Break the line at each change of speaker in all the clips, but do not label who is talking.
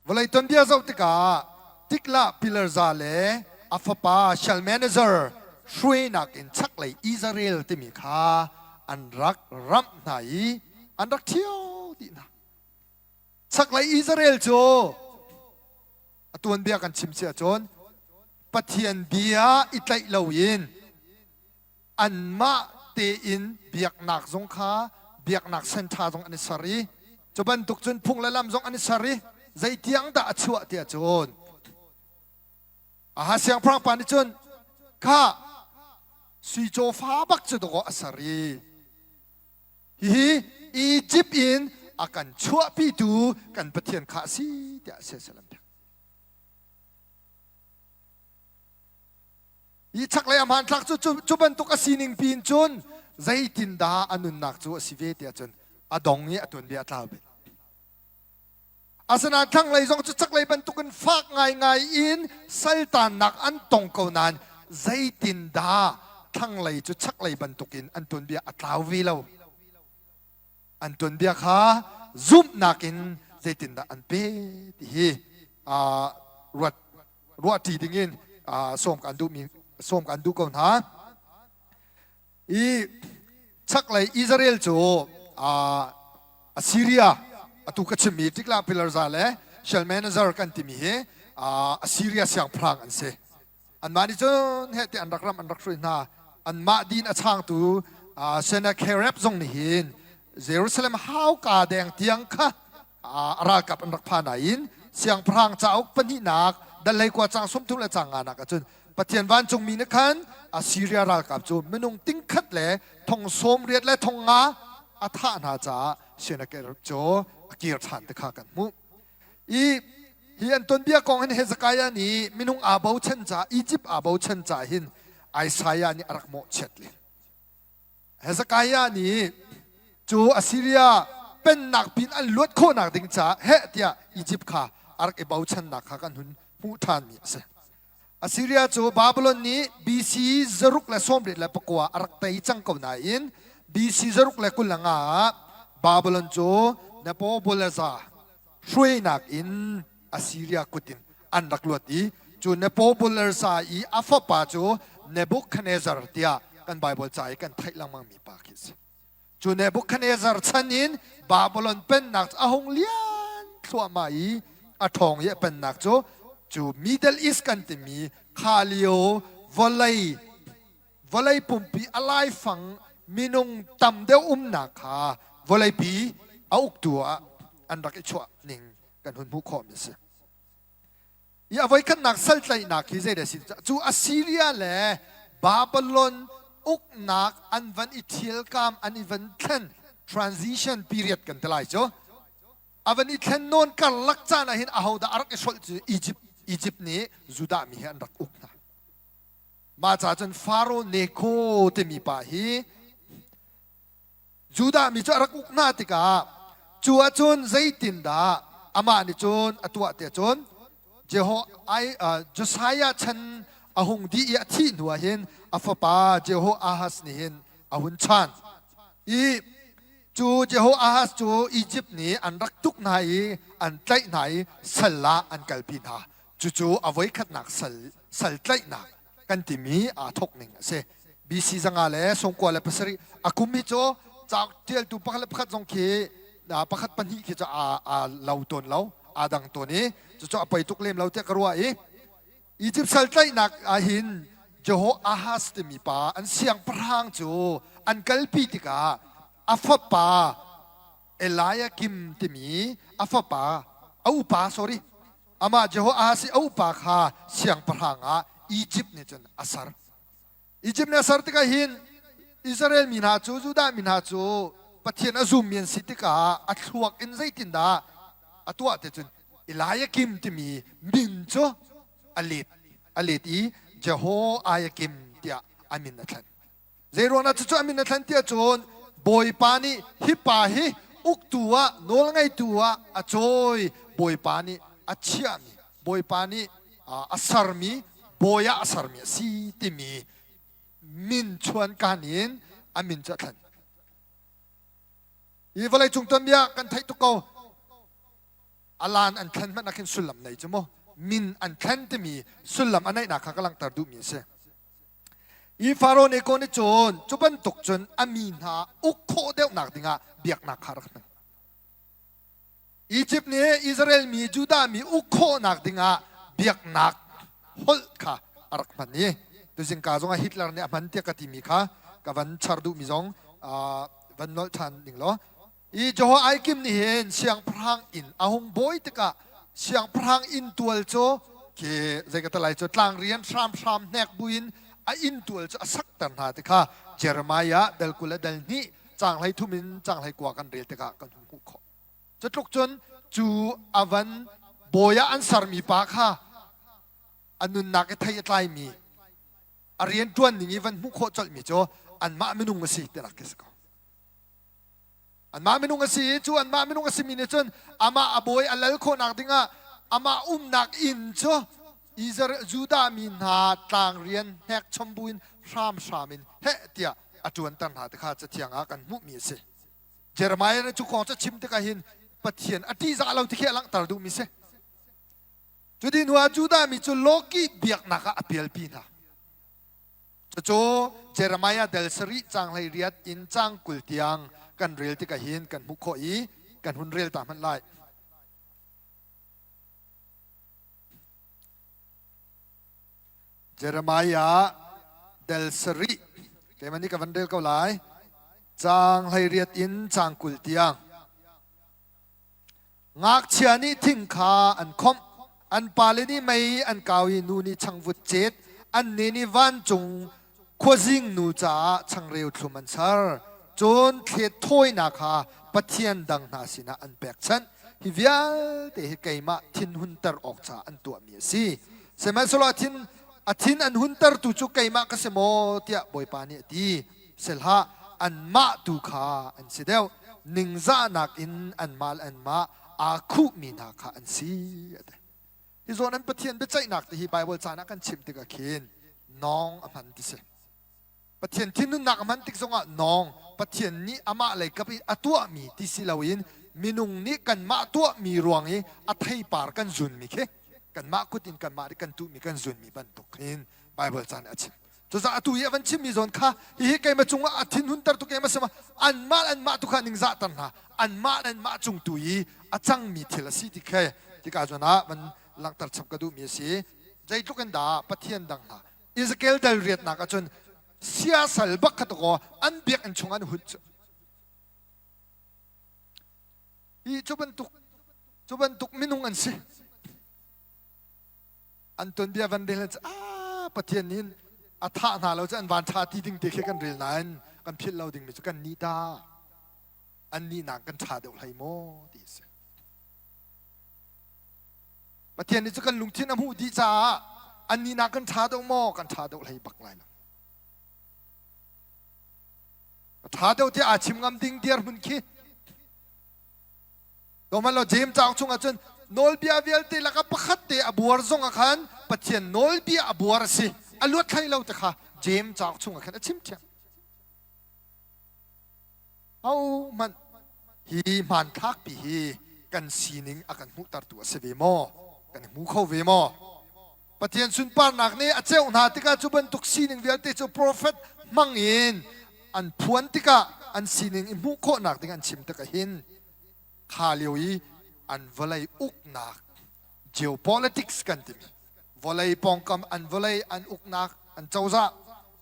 Vawlei tuanbia zoh tikah Tiglath Pileser le a fapa Shalmaneser hruainak in chaklei Israel timi kha an rak ramh hna i an rak ṭhio dih hna. Chaklei Israel cu a tuanbia kan chim si ahcun Pathian bia i tlaih loin anmah tein biaknak zong kha biaknak senṭha zong an i ser i cu bantuk cun phung le lam zong an i ser i zeitiang dah a chuah tiah cun Aha siangpahrang pa nih cun kha sui cawfa bak cu dawkaw a ser i hihi Egypt in a kan chuahpitu kan Pathian kha a si tiah siasal an pek. Hi chaklei a hmanthlak cu cu bantuk a sining piin cun zeitindah a nunnak cu a si ve tiah cun a dong i a tuanbia a tlau ve. Asinain thlanglei zong cu chaklei bantukin fak ngaingai in saltannak an tong ko nain zeitindah thlanglei cu chaklei bantukin an tuanbia a tlau ve lo. An tuanbia kha zumhnak in zeitindah an pe ti hi ruat ruahṭi dingin sawm kan duhmi sawm kan duh ko hna. I chaklei Israel cu Assyria atu ka chimmi Tiglath-Pileser le Shalmaneser kan timi hi Assyria siangpahrang an si. Anmah nih cun heh ti an rak ram an rak hruai hna. Anmah din a changtu Sennacherib zong nih hin Jerusalem hauka deng tiang kha a ralkap an rak phan nain siangpahrang cauk pahnihnak dal kua cang sawmthum le cang nga nak ahcun Pathian vancungmi nih khan Assyria ralkap cu minung tingkhat le thong sawm riat le thong nga a thah hna caah Sennacherib cu a kir ṭhan ti kha kan hmuh. I hi an tonbia kong hin Hezekiah nih minung aa bochan caah Egypt aa bochan caah hin Isaiah nih a rak mawhchiat len. Hezekiah nih cu Assyria pennak pin an luat khawhnak ding caah heh tiah Egypt kha a rak i bochannak kha kan hun hmuh ṭhanmi a si. Assyria cu Babylon nih BC 689 a rak tei cang ko nain BC 625 ah Babylon cu Nebuchadnezzar hruainak in Assyria kut in an rak luat i cu Nebuchadnezzar i a fapa cu Nebuchadnezzar tiah kan Bible ca i kan theih lengmang mi pa khi a si. Cu Nebuchadnezzar chan in Babylon pennak cu a hung lian thluahmah i a ṭhawng i a pennak cu cu Middle East kan timi kha lio vawlei vawlei pumpi a laifang minung tam deuh umnak kha vawleipi a uktu ah an rak i chuah ning kan hun hmuh khawhmi a si. I a voikhatnak saltlaihnak hi zeidah a si cu Assyria le Babylon uknak an van i ṭhialkam an i van thlen transition period kan ti lai cu a van i thlen nawn karlak caan ah hin ahodah a rak i hrolh cu Egypt Egypt nih Judah mi hi an rak uk hna. Mah ca cun Faro Neko timi pa hi Judah mi cu a rak uk hna tikah cu ahcun zeitindah amah nih cun a tuah tiah cun Jeho ai Josiah chan a hung dih i a thih hnu ah hin a fapa Jehoahaz nih hin a hun chan i cu Jehoahaz cu Egypt nih an rak tuk hna i an tlaih hna i sal ah an kalpi hna. Cucu a voikhatnak sal sal tlaihnak kan timi aa thawk ning a si. BC 197 a kum hi cu cauk ṭialtu pakhat le pakhat zong khi pakhat pahnih khi cu aa aa lo tawn lo aa dang tawn i cucu a poi tuk lem lo tiah ka ruah i Egypt sal tlaihnak ahhin Jehoahaz timi pa an siangpahrang cu an kalpi tikah a fapa Eliakim timi a fapa a upa sorry Amah Jehoahaz i a upa kha siangpahrang ah Egypt nih cun a ser. Egypt nih a ser tikah hin Israel mi hna cu Judah mi hna cu Pathian a zummi an si tikah a thluak in zeitindah a tuah ti cun Eliakim timi min cu a let a let i Jehoiakim tiah a min a thlen. Zeiruangah cucu a min a thlen tiah cun Bawipa nih hi pa hi uktu ah nawlngeitu ah a cawi Bawipa nih a chiahmi Bawipa nih a sermi bawi ah a sermi a si timi min chuankan in a min cu a thlen. Hi vawleicung tuanbia kan theih tuk ko. Alan an thlen hmanh ah khin sullam nei cu mu. Min an thlen timi sullam a neihnak kha ka langhter duhmi a si. Hi Faro Neko nih cun cu bantuk cun a mi hna uk khawh deuhnak dingah biaknak kha rak hman. Egypt nih Israel mi Judah mi uk khawhnak dingah biaknak holh kha a rak hman i tuzingka zongah Hitler nih a hman tiah ka timi kha ka van char duhmi zong van nolh ṭhan ding law i Jehoiakim nih hin siangpahrang inn a hung bawi tikah siangpahrang inn tual cu khi zei ka ti lai cu tlangrian hramhram hnek buin a inn tual cu a sakter hna ti kha Jeremiah dal 20 le dal 2 caang 13 in caang 19 kan rel tikah kan hun hmuh khawh. Cu tluk cun cu a van bawi ah an sermi pa kha a nunnak i thei a tlaimi a rianṭuan ning i van hmuh khawh colhmi cu anmah minung a si tinak khi si ko. Anmah minung a si i cu anmah minung a simi nih cun amah a bawi a lal khawhnak dingah amah umnak inn cu Israel Judah mi hna tlangrian hnekchom buin hramhram in heh tiah a ṭuanter hna ti kha Cathiang ah kan hmuhmi a si. Jeremiah nih cu kong cu a chim tikah hin Pathian a ṭihzah lo ti khi a langhter duhmi si. Cu dih hnuah Judah mi cu lawkih biaknak ah a pialpi hna. Cucu Jeremiah dal sarih caang 18 in caang 20 tiang kan rel tikah hin kan hmuh khawh i kan hun rel ta hmanh lai. Jeremiah dal sarih keimah nih ka van rel ko lai. Caang 18 in caang 20 tiang. Ngakchia nih thing kha an khomh, an pale nih mei an kau i nu nih changvut cet, annih nih vancung khuazing nu caah changreu thlum an ser. Cun thlet thawinak kha pathian dang hna sinah an pekchanh. Hi vialte hi keimah thinhunter awk caah an tuahmi a si. Sihmanhsehlaw a thin, a thin an huntertu cu keimah ka si maw tiah Bawipa nih a ti. Sihlah anmah tu kha an si deuh. Ningzahnak in anmah le anmah aa khuhmi hna kha an si. A ti. Hi zawn an Pathian biaceihnak ti hi Baibal caan ah kan chim tikah khin nawng a hman ti si. Pathian thinhunnak a hman tik zongah nawng Pathian nih amah lei kap i a tuahmi ti si loin minung nih kanmah tuahmi ruang i a theipar kan zunmi khi kanmah kut in kanmah nih kan tuhmi kan zunmi bantuk hin Baibal caan nih a chim. Cucaah atu i a van chimmi zawn kha hihi keimah cungah a thinhunter tu keimah sama anmah anmah tu kha ningzahter hna anmah anmah cung tu i a cangmi thil a si ti khe tika zawn ah van langhter chap ka duhmi a si. Zeitluk in dah Pathian dang hna Ezekiel dal riatnak ahcun siasal bak kha takaw an biakinn chung an hunh cu hi cu bantuk cu bantuk minung an si. An tuanbia van rel cu ah Pathian nih a thah hna lo cu an van ṭha ti ding te khi kan rel nain kan philh lo dingmi cu kan nih ta an nih nak kan ṭha deuh hlei maw ti a si. Pathian nih cu kan lungthin a hmuh dih caah an nih nak kan ṭha deuh maw kan ṭha deuh hlei bak lai lo. Ṭha deuh tiah aa chim ngam ding dirhmun khi Dohmanh law James cauk chungah cun nawlbia vialte lakah pakhat te a buar zong ah khan Pathian nawlbia a buar a si a luat hlei lo te kha James cauk chungah khan a chim ṭhiam. Hohmanh hi hmanthlakpi hi kan sining a kan hmuhtertu a si ve maw? Kan i hmu kho ve maw? Pathian sunparnak nih a ceuh hna tikah cu bantuk sining vialte cu profet hmang in an phuan tikah an sining i hmuh khawhnak ding an chim tikah hin kha lio i an vawlei uknak geopolitics kan timi vawlei pawngkam an vawlei an uknak an cozah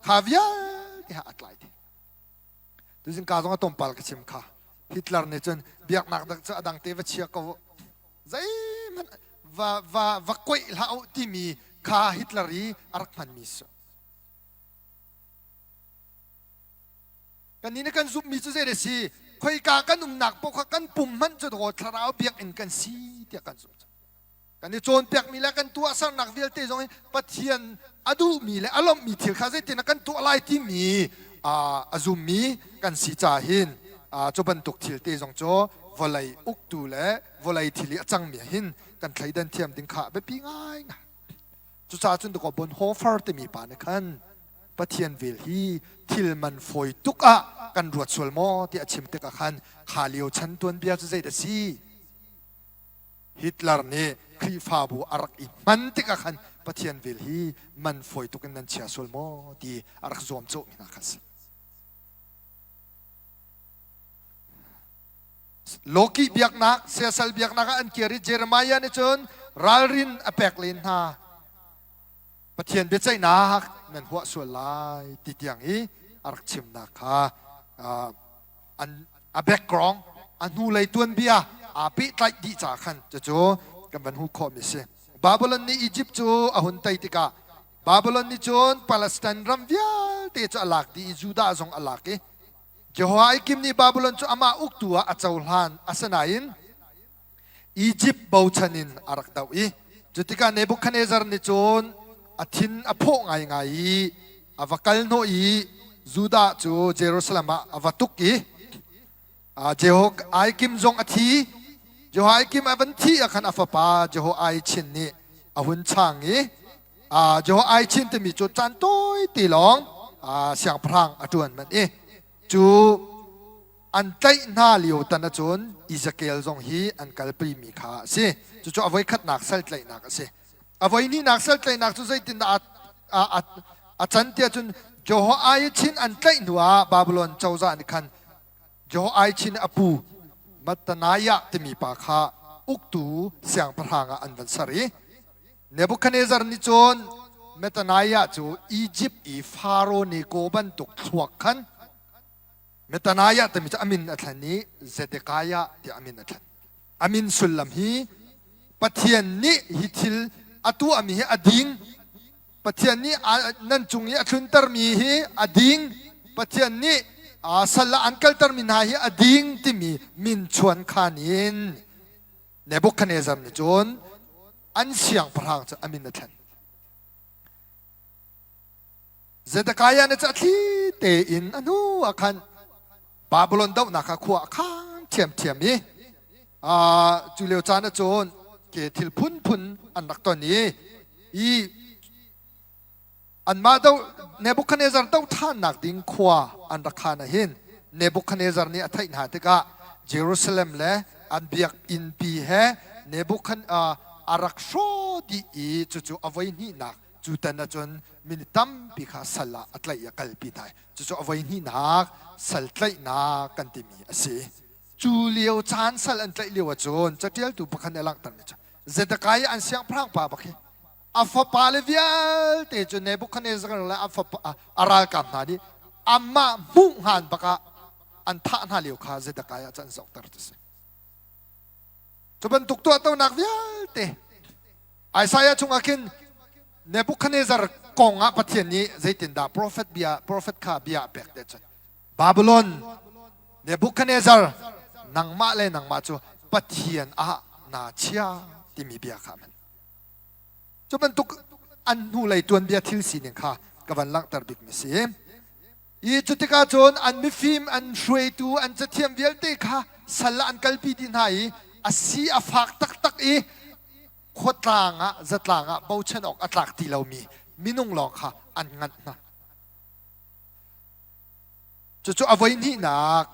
kha vialte ha a tlai dih. Tuzing ka zong a tompal ka chim kha Hitler nih cun biaknak dang cu a dang te va chia ko zeihmanh va va va koih hlah u timi kha Hitler i a rak hmanmi si. Kannih nih kan zumhmi cu zei a si? Khoika kan umnak paoh kha kan pum hmanh cu dawt thlarau biakinn kan si tiah kan zumh. Kan i cawnpiakmi le kan tuahsernak vialte zong hi Pathian a duhmi le a lawmhmi thil kha zeitin kan tuah lai timi a zummi kan si caah hin cu bantuk thil te zong cu vawlei uktu le vawlei thil i a cangmi hin kan thleidan thiam ding kha a biapi ngaingai. Cucaah cun dakaw Bonhoeffer timi pa nih khan Pathian vel hi thil man fawi tuk ah kan ruat sual maw ti a chim tikah khan kha lio chan tuanbia cu zei dah si? Hitler nih Khrihfabu a rak i hman tikah khan Pathian vel hi man fawi tuk in nan chia sual maw ti a rak zuamcawhmi hna kha a si. Loki biaknak, siasal biaknak ah an kir i Jeremiah nih cun ralrin a pek len hna. Pathian biaceihnak nan huah sual lai ti tiang i a rak chimnak kha an a background a hnulei tuanbia aa pehtlaih dih ca khan cucu kan van hmuh khawhmi si. Babylon nih Egypt cu a hun tei tikah Babylon nih cun Palestine ram vialte cu a lak dih i Judah zong a lak i Jehoiakim nih Babylon cu amah uktu ah a cohlan. Asinain Egypt bochan in a rak doh i cutikah Nebuchadnezzar nih cun a thin a phawh ngaingai i a va kal hnawh i Judah cu Jerusalem ah a va tuk i Jehoiakim zong a thi. Jehoiakim a van thih ah khan a fapa Jehoiachin nih a hun chang i Jehoiachin timi cu caan tawi lawng siangpahrang a ṭuan manh i cu an tlaih hna lio tan ahcun Ezekiel zong hi an kalpimi kha a si. Cucu a voikhatnak sal tlaihnak a si. A voihnihnak sal tlaihnak cu zeitindah a can tiah cun Jehoiachin an tlaih hnuah Babylon cozah nih khan Jehoiachin a pu Mattaniah timi pa kha uktu siangpahrang ah an van ser i Nebuchadnezzar nih cun Mattaniah cu Izipt i Faro Neko bantuk thluak khan Mattaniah timi cu a min a thlen i Zedekiah tiah a min a thlen. A min sullam hi Pathian nih hi thil a tuahmi hi a ding. Pathian nih nan cung i a tluntermi hi a ding. Pathian nih sal ah an kaltermi hna hi a ding timi min chuan khan in Nebuchadnezzar nih cun an siangpahrang cu a min a thlen. Zedekiah nih cu a thli tein a hnu ah khan Babylon dohnak kha khua a khang ṭhiamṭhiam i cu lio caan ah cun ke thil phunphun an rak ton i i Anmah do Nebuchadnezzar doh ṭhannak ding khua an rak khan ah hin Nebuchadnezzar nih a theih hna tikah Jerusalem le an biakinnpi he Nebuchadnezzar a rak hrawh dih i cucu a voi hnihnak cu tan ahcun minute tampi kha sal ah a tlaih i a kalpi hna i cucu a voi hnihnak sal tlaihnak kan timi a si. Cu lio caan sal an tlaih lio ahcun caṭialtu pakhat nih a langhtermi cu Zedekiah an siangpahrang pa bak hi A fapale vialte cu Nebuchadnezzar le a fapa a ralkap hna nih amah hmuh hngan bak ah an thah hna lio kha Zedekiah cu an zohter ti si. Cu bantuk tuahtonak vialte Isaiah chungah khin Nebuchadnezzar kong ah Pathian nih zeitindah prophet bia prophet kha bia a pek te cun Babylon Nebuchadnezzar nangmah le nangmah cu Pathian ah naa chia timi bia kha a hman. Cu bantuk an hnulei tuanbia thil sining kha ka van langhter bikmi si. I cu tikah cun an mifim, an hruaitu, an cathiam vialte kha sal ah an kalpi dih hna i a si a fak taktak i khuatlang ah zatlang ah bochan awk a tlak ti lomi minung lawng kha an nganh hna. Cucu a voi hnihnak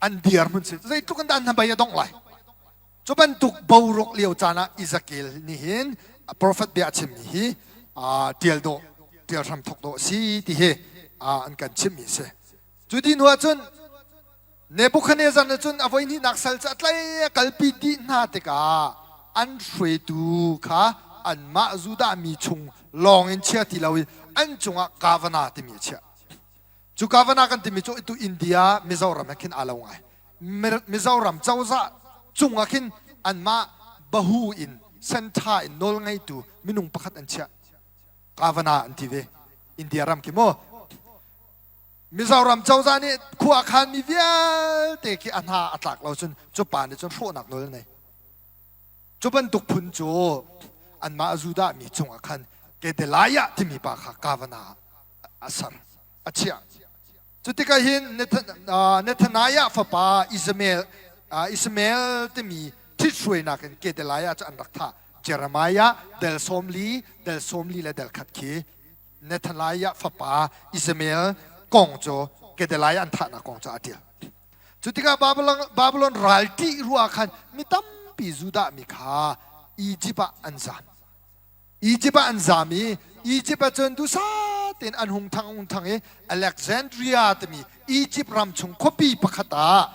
an dirhmun si. Zeitluk in dah an hnabei a dongh lai. Cu bantuk boruk lio caan ah Ezekiel nih hin prophet bia a chimmi hi tial dawh, tial hram thok dawh si ti hi an kan chimmi si. Cu ti hnu ahcun Nebuchadnezzar nih cun a voi hnihnak sal cu a tlai a kalpi dih hna tikah an hruaitu kha anmah Judah mi chung lawng in chia ti lo in an cungah kavana timi a chiah. Cu kavana kan timi cu itu India, Mizoram he khin aa lo ngai. Mizoram cozah cungah khin anmah bahu in sentha in nawl ngeitu minung pakhat an chiah. Kavana an ti ve. India ram khi mu. Mizoram cozah nih khua khanmi vialte khi a hna a tlak lo cun cu pa nih cun hrawhnak nawl a nei. Cu bantuk phun cu anmah Judah mi cungah khan Gedaliah timi pa kha kavana a ser, a chiah. Cu tikah hin Nethaniah fapa Ishmael, Ishmael timi ṭhithruainak in Gedaliah cu an rak thah. Jeremiah del 40, del 40 le del khat khi Nethaniah fapa Ishmael kong cu Gedaliah an thahnak kong cu a ṭial. Cu tikah Babylon, Babylon ral ṭih ruah khan mi tampi tampi Judah mi kha Egypt ah an zam. Egypt ah an zam i Egypt ah cun duhsah tein an hung thang hung thang i Alexandria timi Egypt ram chung khuapi pakhat ah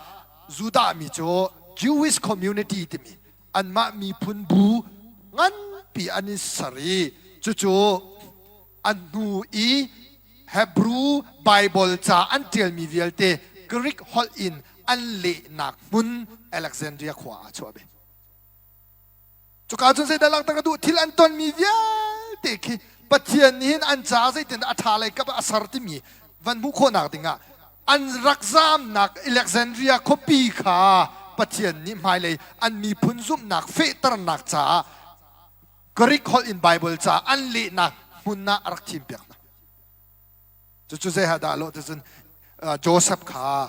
Judah mi cu Jewish community timi anmah miphun bu nganpi an i ser i cucu an hnu i Hebrew Bible ca an ṭialmi vialte Greek holh in an lehnak hmun Alexandria khua ah chuah ve. Cuka cun zeidah langhter ka duh? Thil an tonmi vialte khi Pathian nih hin an caah zeitindah a ṭha lei kap ah a ser timi van hmuh khawhnak dingah an rak zamnak Alexandria khuapi kha Pathian nih hmailei an miphun zumhnak fehternak caah Greek holh in Bible ca an lehnak hmun ah a rak thimpiak hna. Cucu zei ah dah lawh ticun Joseph kha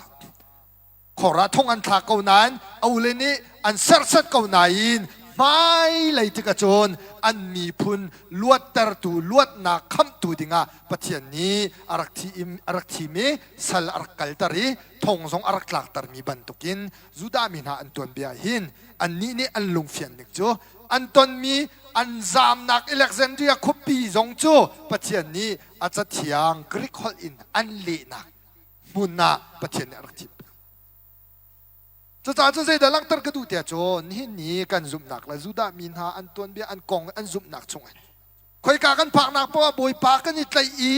khor ah thong an thlak ko nain a ule nih an serhsat ko nain hmailei tikah cun an miphun luattertu luatnak khamhtu dingah Pathian nih a rak thim a rak thim i sal a rak kalter i thong zong a rak tlaktermi bantukin Judah mi hna an tuanbia hin annih nih an lungfian ning cu an tonmi an zamnak Alexandria khuapi zong cu Pathian nih a cathiang Greek holh in an lehnak hmun ah Pathian nih a rak thim. Cucaah cun zeidah langhter ka duh tiah cun nihin ni kan zumhnak le Judah mi hna an tuanbia an kong an zumhnak chungin khoika kan phaknak poah Bawipa kan i tlaih i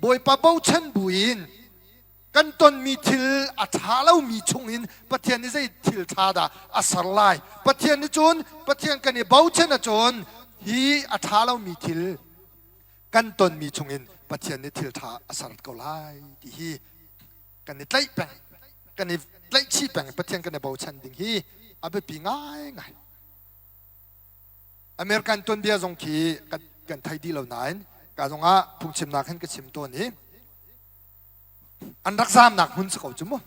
Bawipa bochan buin kan tonmi thil a ṭha lomi chungin Pathian nih zei thil ṭha dah a ser lai Pathian nih cun Pathian kan i bochan ahcun hi a ṭha lomi thil kan tonmi chungin Pathian nih thil ṭha a ser ko lai ti hi kan i tlaih peng kan i tlaihchih peng Pathian kan i bochan ding hi a biapi ngaingai. American tuanbia zong khi kan, kan thei dih lo nain ka zong ah phungchimnak hin ka chim tawn i an rak zamnak hmun si ko cu mu.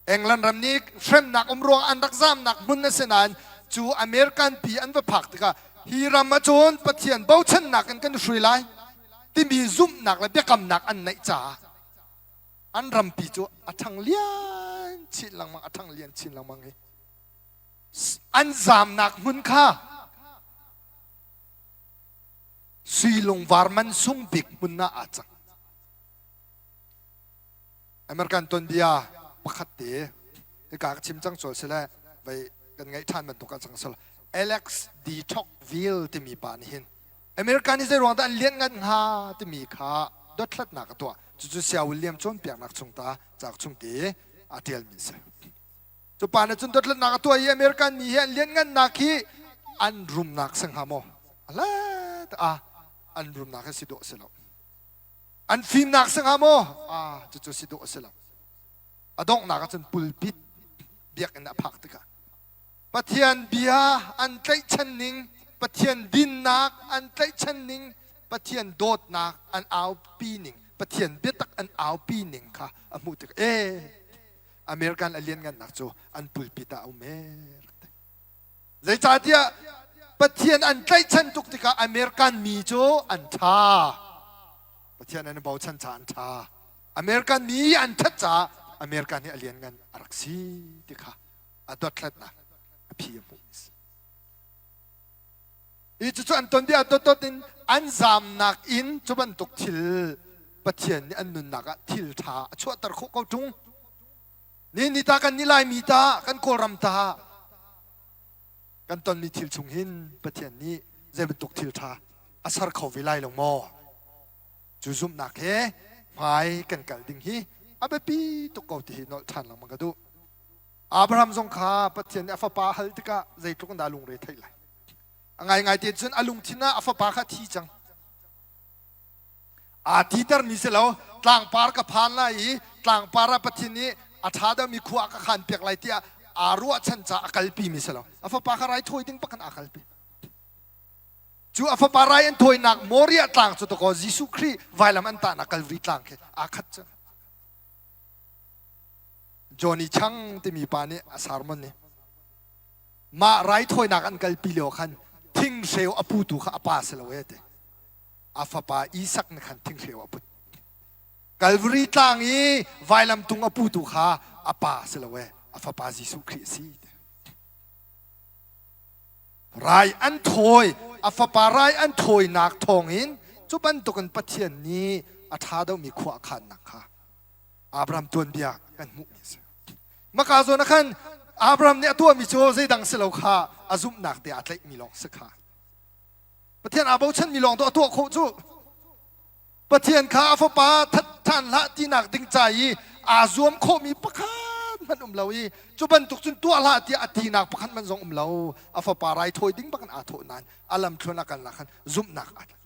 England ram nih hremnak um ruang an rak zamnak hmun a si nain cu American pi an va phak tikah hi ram ahcun Pathian bochannak in kan hrui lai timi zumhnak le biakamnak an neih caah an rampi cu a ṭhang lian chin lengmang a ṭhang lian chin lengmang i an zamnak hmun kha sui lungvar man sung bik hmun ah aa cang. American tuanbia pakhat te hika ka chim cang sual sile vei kan ngaih ṭhan bantuk ah cang sal Alex de Tocqueville timi pa nih hin America nih zei ruang dah an lianh ngan hnga timi kha dothlatnak a tuah cucu Sia William cawnpiaknak chung ta cauk chung te a ṭialmi a si cu pa nih cun dothlatnak a tuah i American mi hi an lianhngannak hi an rumnak si hnga maw a an rumnak hi si dawh si lo An fimnak si hnga maw? Ah, cucu si dawh a si lo. A donghnak ah cun pulpit biakinn a phak tikah Pathian bia an tlaihchan ning, Pathian dinnak an tlaihchan ning, Pathian dawtnak an aupi ning, Pathian biatak an aupi ning kha a hmuh tikah ee American a lianngannak cu an pulpit ah a um ee rak ti. Zeicahtiah Pathian an tlaihchan tuk tikah American mi cu an ṭha. Pathian an i bochan caah an ṭha. American mi an ṭhat caah American hi a lianngan a rak si ti kha a dothlatnak a phi a hmuh. Hi cucu an tonbia dotdot in an zamnak in cu bantuk thil Pathian nih an nunnak ah thil ṭha a chuahter khawh ko ṭung. Ni ni ta kan ni Laimi ta kan Kawlram ta kan tonmi thil chung hin Pathian nih zei bantuk thil ṭha a ser kho ve lai lo maw? Cu zumhnak he hmai kan kal ding hi a biapi tuk ko ti hi nolh ṭhan lengmang ka duh. Abraham zong kha Pathian nih a fapa a hal tikah zeitluk in dah a lungre theih lai. A ngaingai te cun a lungthin ah a fapa kha a thi cang. Aa titermi si lo tlangpar ka phan lai i tlangpar ah Pathian nih a ṭha deuhmi khua a ka khan piak lai tiah aa ruahchan caah a kalpimi si lo. A fapa kha raithawi ding bak in aa kalpi. Cu a fapa rai an thawinak Moriah tlang cu takaw Jesuh Khrih vailam an tahnak Calvary tlang khi aa khat cu. Johnny Chang timi pa nih a sermon nih mah raithawinak an kalpi lio khan thinghreu a putu kha a pa si lo e ti. A fapa Isak nih khan thinghreu a put. Calvary tlang i vailamtung a putu kha a pa si lo e, a fapa Jesuh Khrih a si. Rai an thawi, a fapa rai an thawinak thawngin cu bantukin Pathian nih a ṭha deuhmi khua a khannak kha Abraham tuanbia kan hmuhmi a si. Maka zawn ah khan Abraham nih a tuahmi cu zeidang si lo kha a zumhnak te aa tlaihmi lawng si kha. Pathian aa bochanmi lawng tu a tuah khawh cu. Pathian kha a fapa that ṭhan hlah tinak ding ca i aa zuam khawhmi pakhat hmanh um lo i cu bantuk cun tuah hlah tiah a tinak pakhat hmanh zong um lo. A fapa raithawi ding bak in aa thawh nain a lamthluan a kalnak khan zumhnak aa tlaih.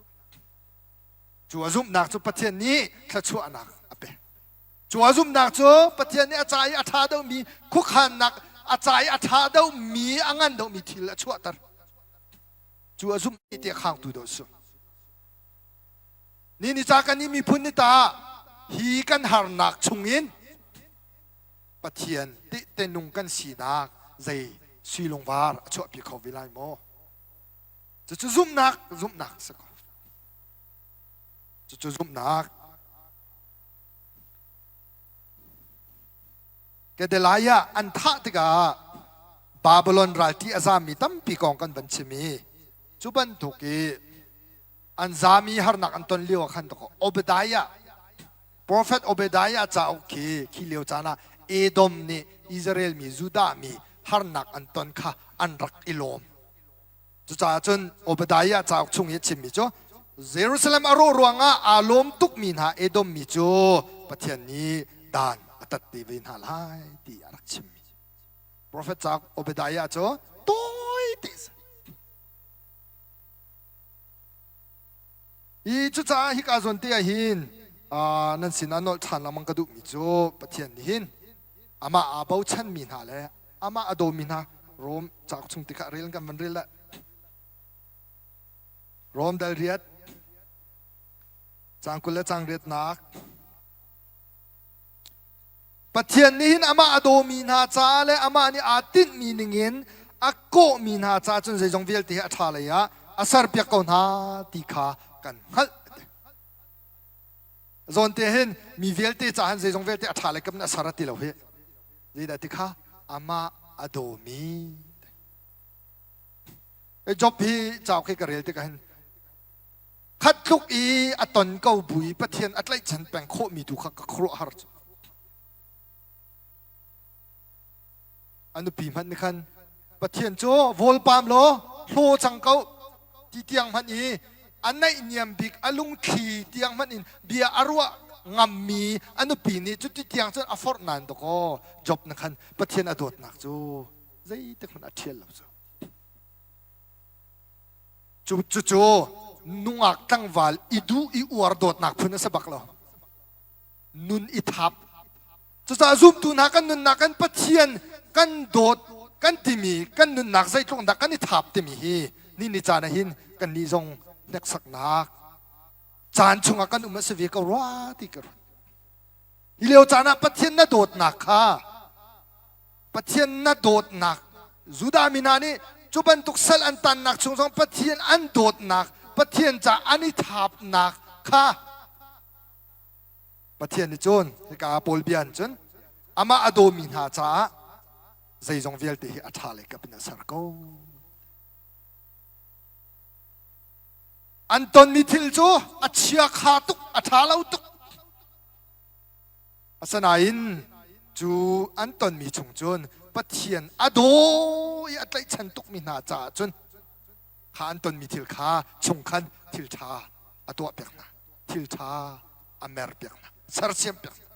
Cu a zumhnak cu Pathian nih thluachuahnak a pek. Cu a zumhnak cu Pathian nih a ca i a ṭha deuhmi khuakhannak a ca i a ṭha deuhmi a ngan deuhmi thil a chuahter. Cu a zumh ti a khangtu dawh su. Ni ni ca kan i miphun ni ta hi kan harnak chungin Pathian tehte nung kan sinak zei sui lungvar a chuahpi kho ve lai maw? Cucu zumhnak zumhnak si ko. Cucu zumhnak. Gedaliah an thah tikah Babylon ralṭi a zaammi tampi kong kan van chim i cu bantuk i an zami harnak an ton lio ah khan Obadiah Prophet Obadiah cauk khi khi lio caan ah Edom nih Israel mi Judah mi harnak an ton kha an rak i lawm. Cucaah cun Obadiah cauk chung i a chimmi cu Jerusalem a rawh ruangah aa lawm tukmi hna Edom mi cu Pathian nih dan a tat te ve hna lai ti a rak chimmi. Prophet cauk Obadiah cu tawi te a si. Hi cucaah hika zawn te ah hin nan sinah nolh ṭhan lengmang ka duhmi cu Pathian nih hin amah aa bochanmi hna le amah a dawmi hna Rom cauk chung tikah rel kan van rel dah. Rom dal riat cang 20 le cang riatnak Pathian nih hin amah a dawmi hna caah le amah nih aa tinhmi ningin a kawhmi hna caah cun zeizong vialte hi a ṭha lei ah a serpiak ko hna ti kha kan hngalh. Zawn te hin mi vialte caah hin zeizong vialte a ṭha lei kam in a ser a ti lo hi. Zeidah ti kha amah a dawmi. Job hi cauk hi ka rel tikah hin khat tluk i a ton ko bu i Pathian a tlaihchan peng khawhmi tu kha ka khuaruahhar cu. A nupi hmanh nih khan Pathian cu vawlpam law hlaw cang ko ti tiang hmanh i a naihniam bik a lungthli tiang hmanh in bia a ruah ngammi a nupi nih cuti tiang cun a forh nain dawkaw Job na khan Pathian a dawtnak cu zeitik hmanh a ṭhial lo cu. Cucu nungak tlangval i duh i uar dawtnak phun a si bak lo. Nun i thap. Cucaah zumtu hna kan nunnak kan Pathian kan dawt kan timi kan nunnak zeitluk dah kan i thap timi hi ni ni caan ah hin kan nih zong hneksaknak caan chungah kan um a si ve ko rua ti ka ruat. Hi lio caan ah Pathian na dawtnak kha Pathian na dawtnak Judah mi hna nih cu bantuk sal an tannak chung zong Pathian an dawtnak Pathian ca an i thapnak kha Pathian nih cun hika Paul bia in cun amah a dawmi hna caah zeizong vialte hi a ṭha lei kap in a ser ko. An tonmi thil cu a chiakha tuk, a ṭha lo tuk. Asinain cu an tonmi chung cun Pathian a daw i a tlaihchan tukmi hna caah cun kha an tonmi thil kha chung khan thil ṭha a tuahpiak hna, thil ṭha a merpiak hna, sersiampiak hna.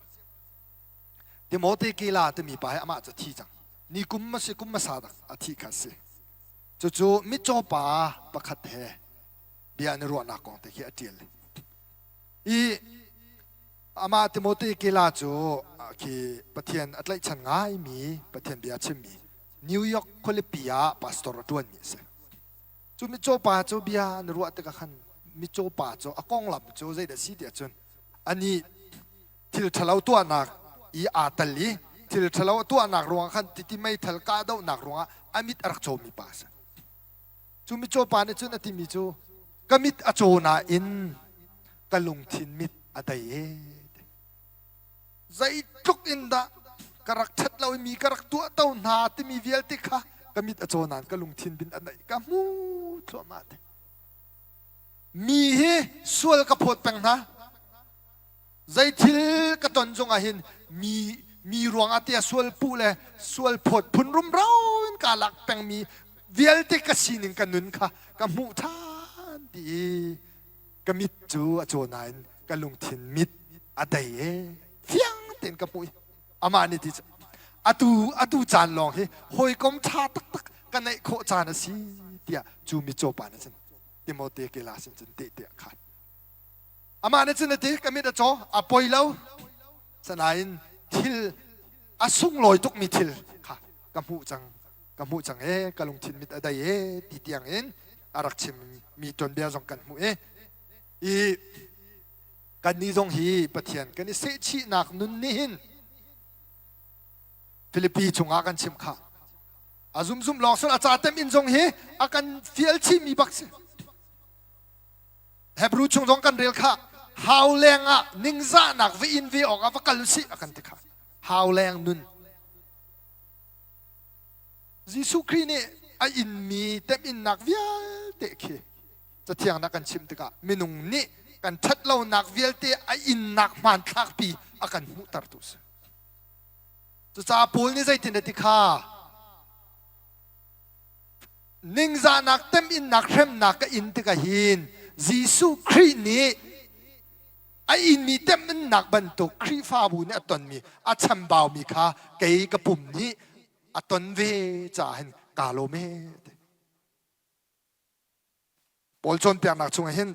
Timote Kela timi pa hi amah cu a thi cang. Ni kum a si kum hmasa dak a thi kha a si. Cucu mitcaw pa pakhat he bia an i ruahnak kong te khi a ṭial. I Amah Timote Kela cu khi Pathian a tlaihchan ngaimi Pathian bia chimmi New York khualipi ah pastor a ṭuanmi a si. Cu mitcaw pa cu bia an ruah tikah khan mitcaw pa cu a konglam cu zeidah a si tiah cun anih thil ṭhalo tuahnak i aa tel i thil ṭhalo a tuahnak ruangah khan titi meithal kahdohnak ruangah a mit a rak cawmi pa a si. Cu mitcaw pa nih cun a timi cu ka mit a caw nain ka lungthin mit a dei ee. Zeitluk in dah ka rak ṭhat lo i mi ka rak tuahto hna timi vialte kha Ka mit a caw nain ka lungthin bin a naih ka hmu thluahmah te. Mi hi sual ka phawt peng hna. Zei thil ka ton zong ah hin mi mi ruangah tiah sual puh le sual phawt phun rumro in kaa lak pengmi vialte ka sining ka nun kha ka hmuh ṭhan ti i ka mit cu a caw nain ka lungthin mit a dei e fiang tein ka hmuh i amah nih ti atu atu caan lawng hi hawikom ṭha taktak ka neih khawh caan a si tiah cu mitcaw pa nih cun Timote kela sin cun tehte a khan. Amah nih cun a ti, ka mit a caw, a poi lo. Sanain thil a sunglawi tukmi thil kha ka hmuh cang, ka hmuh cang e, ka lungthin mit a dai e ti tiang in a rak chimmi tuanbia zong kan hmuh i i kannih zong hi Pathian kan i sehchihnak nun nih hin Filipi chungah kan chim kha a zumzum lawng sul a ca tem in zong hi a kan fial chihmi bak si. Hebrew chung zong kan rel kha hau leng ah ningzahnak va in ve awk ah va kal usih a kan ti kha hau leng nun Jesuh Khrih nih a inmi temhinnak vialte khi cathiang na kan chim tikah minung nih kan ṭhatlonak vialte a innak hmanthlakpi a kan hmuhtertu si. Cucaah Paul nih zeitin a ti kha Ningzahnak teminnak hremnak ka in tikah hin Jesuh Khrih nih a inmi teminnak bantuk Khrihfabu nih a tonmi a chambaumi kha kei ka pum nih a ton ve caah hin kaa lawm ee. Paul cawnpiaknak chungah hin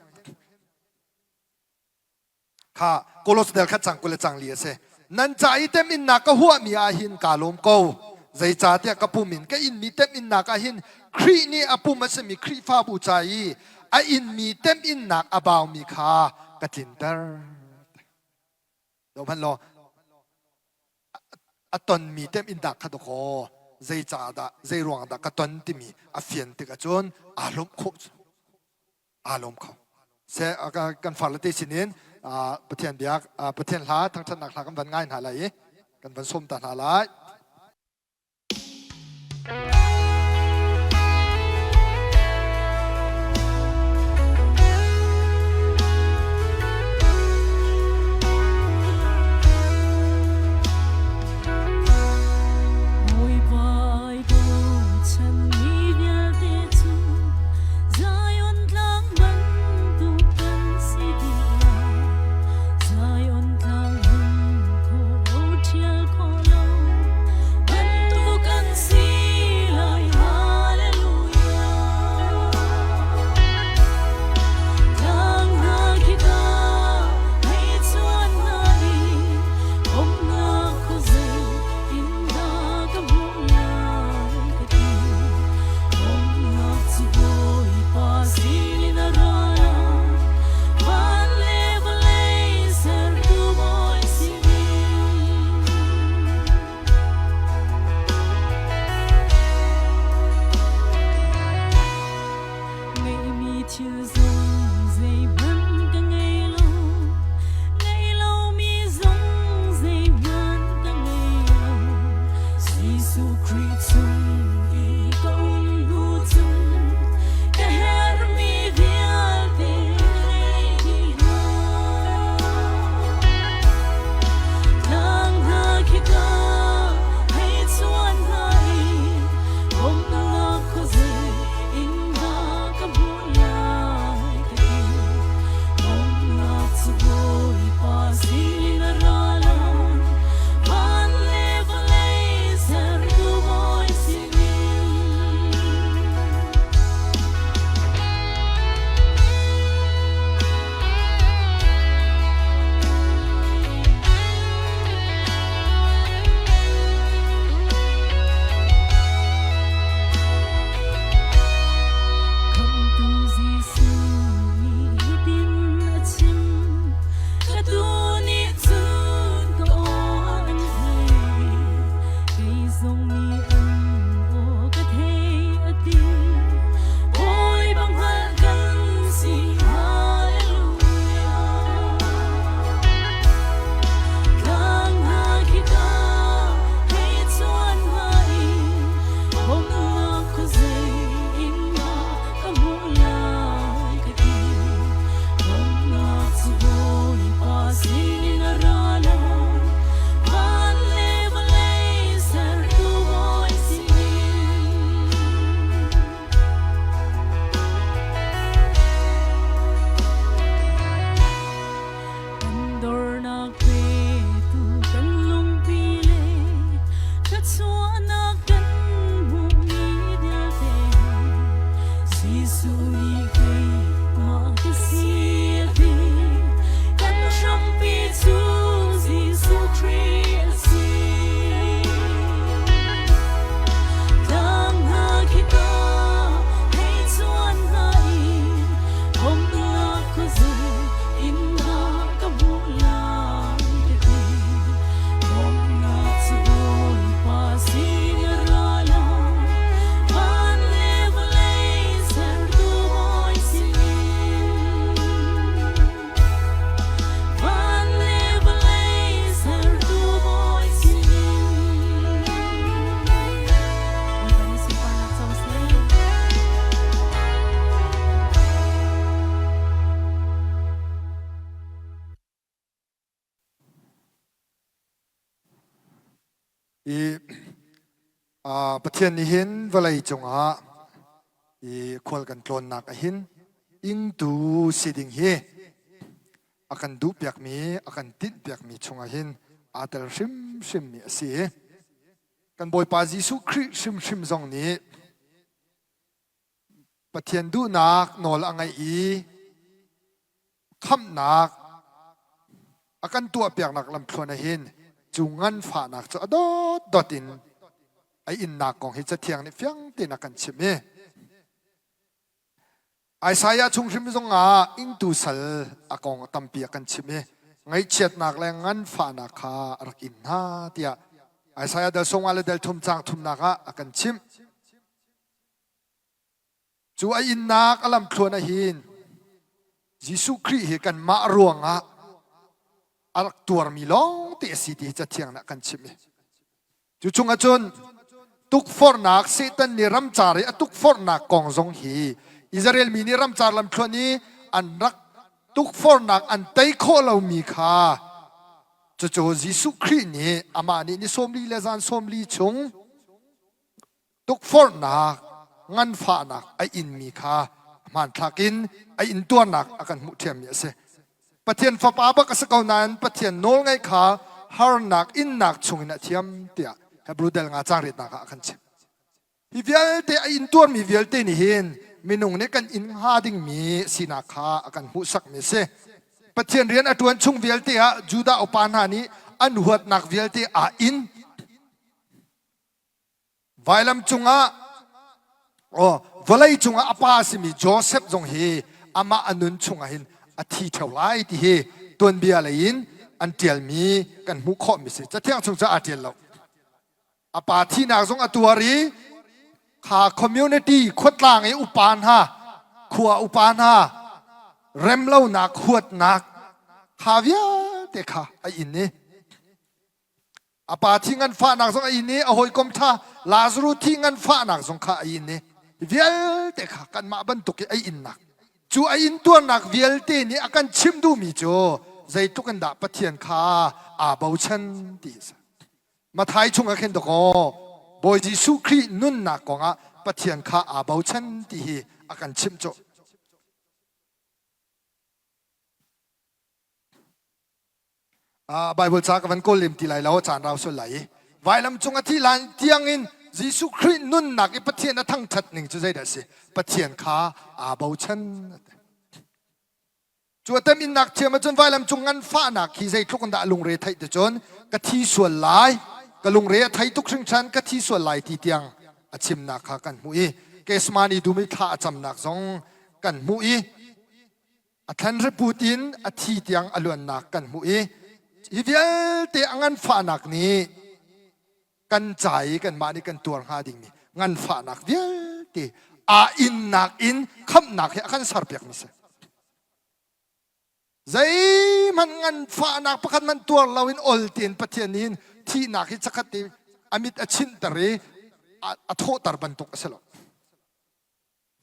Kha Kolos del kha cang 20 le cang li a si. Nan ca i teminnak ka huahmi ah hin kaa lawm ko. Zeicahtiah ka pum in ka inmi teminnak ah hin Khrih nih a pum a simi Khrihfabu ca i a inmi teminnak a baumi kha ka tlinter. Zoh hmanh law, a tonmi teminnak kha dawkaw zeicahdah zei ruang dah ka ton timi a fian tik ahcun aa lawmh khawh cu. Aa lawm kho. Se kan farle te sinin Pathian biak Pathian hla thangthatnak hla kan van ngai hna lai i kan van sawm ta hna lai. I Pathian nih hin vawlei cungah i khual kan tlawnnak ah hin ingtu si ding hi a kan duhpiakmi, a kan tinhpiakmi chungah hin aa tel hrimhrimmi a si. Kan Bawipa Jesuh Khrih hrimhrim zong nih Pathian duhnak nawl a ngaih i khamhnak a kan tuahpiaknak lamthluan ah hin cu nganfahnak cu a dotdot in a innak kong hi Cathiang nih fiang tein a kan chimh i Isaiah chung hrim zong ah ingtu sal a kong tampi a kan chimh i ngaihchiatnak le nganfahnak kha a rak in hna tiah Isaiah dal sawmnga le dal thum caang thumnak ah a kan chimh. Cu a innak a lamthluan ah hin Jesuh Khrih hi kanmah ruangah a rak tuarmi lawng te a si ti hi Cathiang nih a kan chimh i cu chungah cun tukforhnak Satan nih ramcar i a tukforhnak kong zong hi Israel mi nih ramcar lamthluan i an rak tukforhnak an tei khawh lomi kha cucu Jesuh Khrih nih amah nih ni 40 le zan 40 chung tukforhnak nganfahnak a inmi kha hmanthlak in a intuarnak a kan hmuh ṭhiammi a si. Pathian Fapa bak a si ko nain Pathian nawlngaih kha harnak innak chungin a thiam tiah Hebrew del nga caang riatnak ah a kan chimh. Hi vialte a intuarmi vialte nih hin minung nih kan in hnga dingmi sinak kha a kan hmuhsakmi a si. Pathian rian a ṭuan chung vialte ah Judah upa hna nih an huatnak vialte aa in. Vailam cungah oh, vawlei cungah a pa a simi Joseph zong hi amah a nun chungah hin a thi ṭheo lai ti hi tuanbia lei in an ṭialmi kan hmuh khawhmi si. Cathiang chung cu aa ṭial lo. A pa thihnak zong a tuar i kha community khuatlang i upa hna khua upa hna remlonak huatnak kha vialte kha a in i A pa thi nganfahnak zong a in i a hawikom ṭha Lazaruh thi nganfahnak zong kha a in i vialte kha kanmah bantuk i a innak cu a intuarnak vialte nih a kan chimh duhmi cu zeitluk in dah Pathian kha aa bochan ti a si. Matthai chungah khin dawkaw Bawi Jesuh Khrih nunnak kongah Pathian kha aa bochan ti hi a kan chimh cu. Bible ca ka van kawl lem ti lai lo caan rau sual lai i vailam cung a thih lan tiangin Jesuh Khrih nunnak i Pathian a thangṭhat ning cu zeidah a si Pathian kha aa bochan cu a teminnak thiam ahcun vailam cung nganfahnak hi zeitluk in dah lungre theih ti cun ka thi sual lai ka lungre a thei tuk hringhran ka thi sual lai ti tiang a chimnak kha kan hmuh i Kesmani dum i thla a camnak zong kan hmuh i A thlanhriput in a thi tiang a luannak kan hmuh i hi vialte a nganfahnak nih kan ca i kanmah nih kan tuar hnga dingmi nganfahnak vialte aa innak in khamhnak hi a kan serpiakmi si. Zeihmanh nganfahnak pakhat hmanh tuar loin ol tein Pathian nih hin thihnak hi chakhat te a mit a chinhter i a thawhter bantuk a si lo.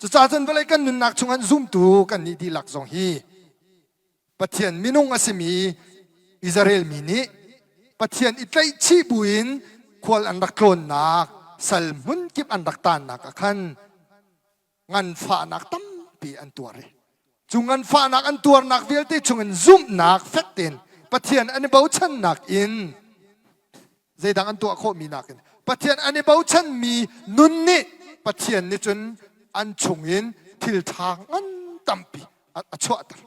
Cucaah cun vawlei kan nunnak chungah zumtu kan nih dihlak zong hi Pathian minung a simi Israel mi nih Pathian i tlaihchih buin khual an rak tlawnnak sal hmun kip an rak taannak ah khan nganfahnak tampi an tuar i cu nganfahnak an tuarnak vialte chungin zumhnak fek tein Pathian an i bochannak in zeidang an tuah khawhmi nakin Pathian an i bochanmi nun nih Pathian nih cun an chungin thil ṭha ngan tampi a chuahter.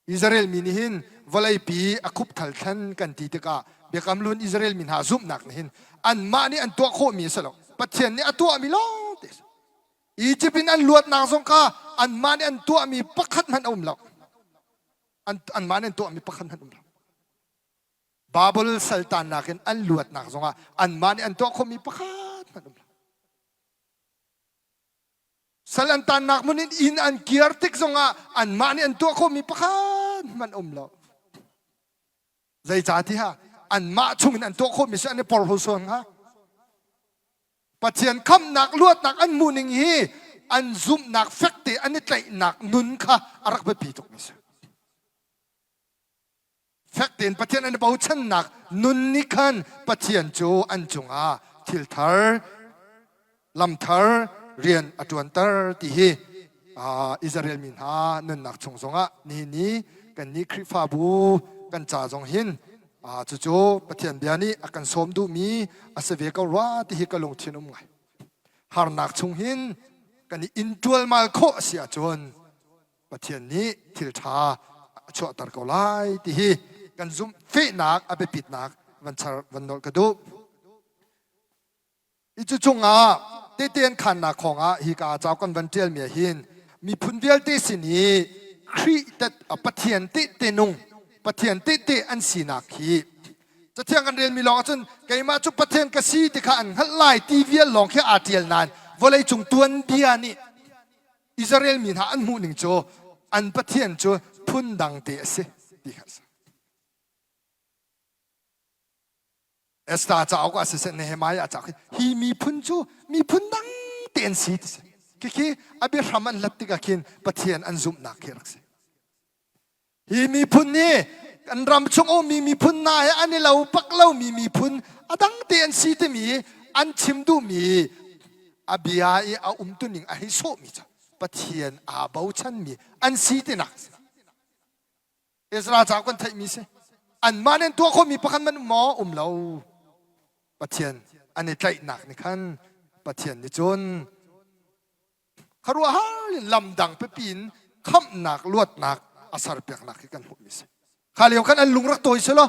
Israel mi nih hin vawleipi a khupthal thlen kan ti tikah Biakam Hlun Israel mi hna zumhnak nih hin anmah nih an tuah khawhmi a si lo. Pathian nih a tuahmi lawng te a si. Egypt in an luatnak zong kha anmah nih an tuahmi pakhat hmanh a um lo. Anmah nih an tuahmi pakhat hmanh a um lo. Babel saltannak in an luatnak zongah anmah nih an tuah khawhmi pakhat hmanh um lo. Sal an tannak hmun in inn an kiar tik zongah anmah nih an tuah khawhmi pakhat hmanh um lo. Zeicahtiah anmah chungin an tuah khawhmi si an i porhlaw sual hnga. Pathian khamhnak luatnak an hmuh ning hi an zumhnak fekte an i tlaihnak nun kha a rak biapi tukmi si. Fek tein Pathian an i bochannak nun nih khan Pathian cu an cungah thil thar, lam thar rian a ṭuanter ti hi Israel mi hna nunnak chung zongah nihin ni kannih Khrihfabu kan ca zong hin cucu Pathian bia nih a kan sawm duhmi a si ve ko rua ti hi ka lungthin um ngai. Harnak chung hin kan i in ṭualmal khawh a si ahcun Pathian nih thil ṭha a chuahter ko lai ti hi kan zumh fehnak a biapitnak van char van nolh ka duh. Hi cu chungah tehte an khannak khawngah hi ka cauk kan van ṭialmi ah hin miphun vialte sin i Khrih Pathian tehte nung Pathian tehte an sinak hi Cathiang kan relmi lawng ahcun keimah cu Pathian ka si ti kha an hngalh lai ti vial lawng khi aa ṭial nain vawleicung tuanbia nih Israel mi hna an hmuh ning cu an Pathian cu phundang te a si ti kha a si. Esther cauk ah siseh Nehemiah cauk hi hi miphun cu miphun dang te an si ti si. Khikhi a biahram an hlat tikah khin Pathian an zumhnak khi rak si. Hi miphun nih kan ram chung ummi miphun hna he an i lo bak lomi miphun a dang te an si timi an chim duhmi a bia i a umtuning a hei sawhmi cu Pathian aa bochanmi an si tinak a si. Ezra cauk kan theihmi si. Anmah nih an tuah khawhmi pakhat man um maw? Um lo. Pathian an i tlaihnak nih khan Pathian nih cun khuaruahhar in lam dang pipi in khamhnak luatnak a serpiaknak hi kan hmuhmi si. Kha lio khan an lung rak tawi selaw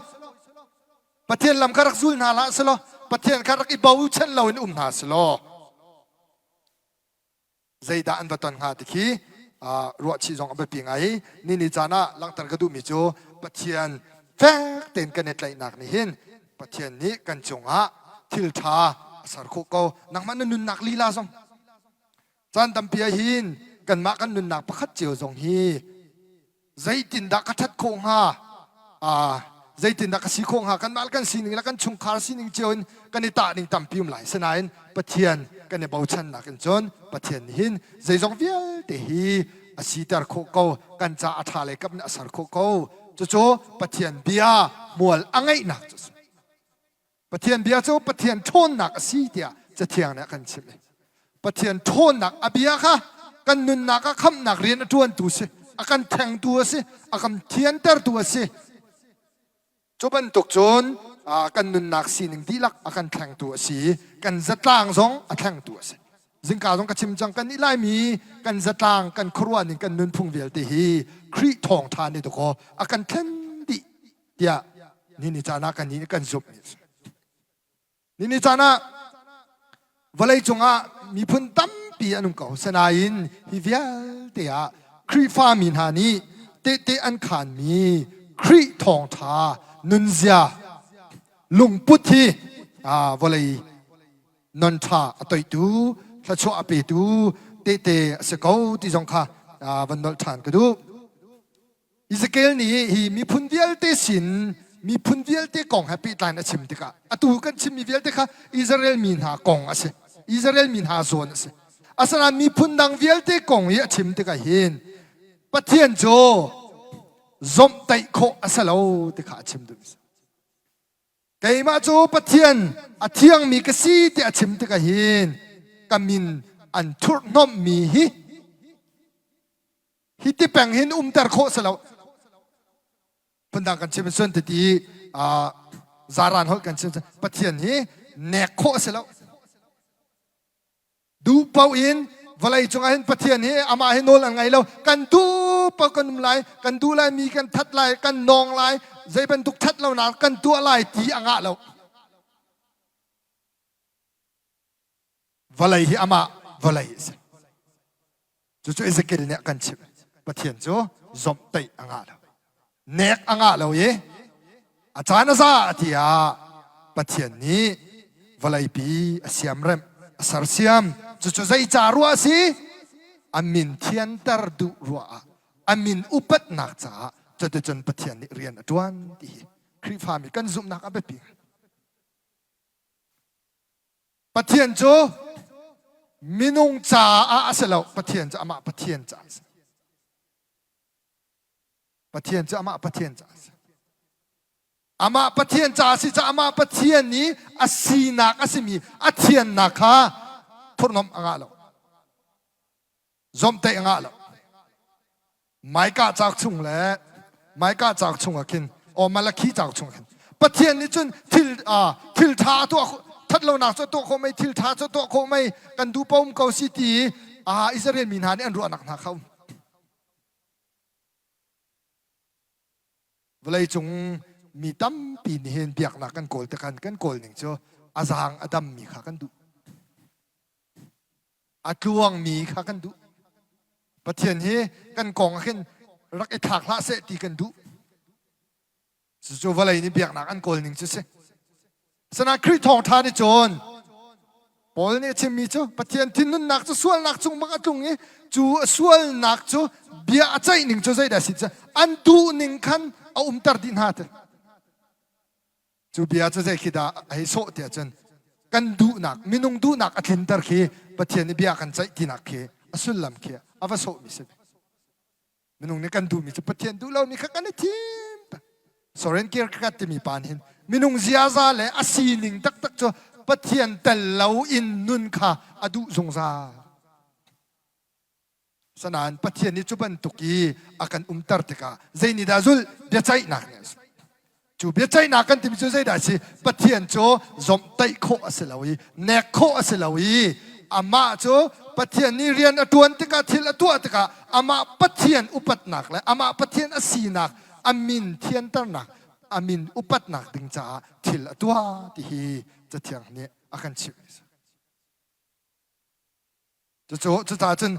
Pathian lam kha rak zul hna hlah selaw Pathian kha rak i bochan loin um hna selaw zeidah an va ton hnga ti khi ruahchih zong a biapi ngai i ni ni caan ah langhter ka duhmi cu Pathian fek tein kan i tlaihnak nih hin Pathian nih kan cungah thil ṭha a ser khawh ko. Nangmah na nunnak lila zong caan tampi ah hin kanmah kan nunnak pakhat cio zong hi zeitindah ka ṭhat khawh hnga zeitindah ka si khawh hnga kanmah kan sining le kan chungkhar sining cio in kan i tah ning tampi um lai sinain Pathian kan i bochannak in cun Pathian nih hin zeizong vialte hi a siter khawh ko kan ca a ṭha lei kap in a ser khawh ko cucu Pathian bia hmual a ngeihnak cu a si Pathian bia cu Pathian ṭhawnnak a si tiah Cathiang nih a kan chimh. Pathian ṭhawnnak a bia kha kan nunnak ah khamhnak rian a ṭuantu si, a kan thlengtu a si, a kan thiantertu a si. Cu bantuk cun kan nunnak sining dihlak a kan thlengtu a si i kan zatlang zong a thlengtu a si. Zingka zong ka chim cang kan nih Laimi kan zatlang kan khuaruah ning kan nunphung vialte hi Khrih thawngṭha nih dakaw a kan thlen dih tiah ni ni caan ah kan nih kan zumhmi a si. Ni ni caan ah vawlei cungah miphun tampi an um ko. Sinain hi vialte ah Khrihfa mi hna nih tehte an khaanmi Khrih thawngṭha nunzia lungput hi vawlei non ṭha a toihtu thluachuah a petu tehte a si ko ti zong kha van nolh ṭhan ka duh. Ezekiel nih hi miphun vialte sin miphun vialte kong he pehtlai in a chim tikah atu kan chimmi vialte kha Israel mi hna kong a si. Israel mi hna zawn a si. Asinain miphun dang vialte kong i a chim tikah hin Pathian cu zomhtaih khawh a si lo ti kha a chim duhmi a si. Keimah cu Pathian a thiangmi ka si ti a chim tikah hin ka min an thurhhnawmhmi hi hi ti peng hin umter khawh si lo phundang kan chim cun titi zaran holh kan chim Pathian hi nek khawh si lo duh paoh in vawlei cungah hin Pathian hi amah hi nawl an ngei lo kan duh paoh kan um lai kan duh lai mi kan that lai kan nawng lai zei bantuk that lonak kan tuah lai ti a ngah lo vawlei hi amah vawlei a si Cucu Ezekiel nih a kan chimh. Pathian cu zomhtaih a ngah lo. Nek a ngah lo i a caan a za ti ah Pathian nih vawleipi a siamremh, a sersiam. Cucu zei ca ruah a si? A min thianter duh ruah ah, a min upatnak caah cuticun Pathian nih rian a ṭuan ti hi Khrihfami kan zumhnak a biapi. Pathian cu minung caah a si lo. Pathian cu amah Pathian caah a si. Pathian cu amah Pathian caah a si. Amah Pathian ca a si caah amah Pathian nih a sinak a simi a thiannak kha thurhnomh a ngah lo. Zomhtaih a ngah lo. Micah cauk chung le Micah cauk chung ah khin o Malakhi cauk chung ah khin Pathian nih cun thil thil ṭha a tuah ṭhatlonak cu a tuah khawh mei thil ṭha cu a tuah khawh mei kan duh paoh um ko si ti Israel mi hna nih an ruahnak hna kha um. Vawleicung mi tampi nih hin biaknak kan kawl tikhan kan kawl ning cu a zaang a dammi kha kan duh. A tluangmi kha kan duh. Pathian hi kan kong ah khin rak i thlak hlah seh ti kan duh. Cucu vawlei nih biaknak an kawl ning cu si. Asinain Khrih thawngṭha nih cun Paul nih a chimmi cu Pathian thinhunnak cu sualnak cung bang a tlung i cu sualnak cu bia a ceih ning cu zeidah a si an duh ning khan a umter dih hna ti. Cu bia cu zei khi dah a hei sawh tiah cun kan duhnak minung duhnak a tlinter khi Pathian nih bia kan ceih tinak khi a sullam khi a va sawhmi si. Minung nih kan duhmi cu Pathian duh lomi kha kan i thim. Soren Kierkegaard timi pa nih hin minung ziaza le a sining taktak cu Pathian tel lo in nun kha a duh zungzal. Sanain Pathian nih cu bantuk i a kan umter tikah zei nih dah zulh? Biaceihnak nih a zulh. Cu biaceihnak kan timi cu zeidah a si? Pathian cu zomhtaih khawh a si lo i nek khawh a si lo i amah cu Pathian nih rian a ṭuan tikah thil a tuah tikah amah Pathian upatnak le amah Pathian a sinak a min thianternak a min upatnak ding caah thil a tuah ti hi Cathiang nih a kan chimh. Cucu cucaah cun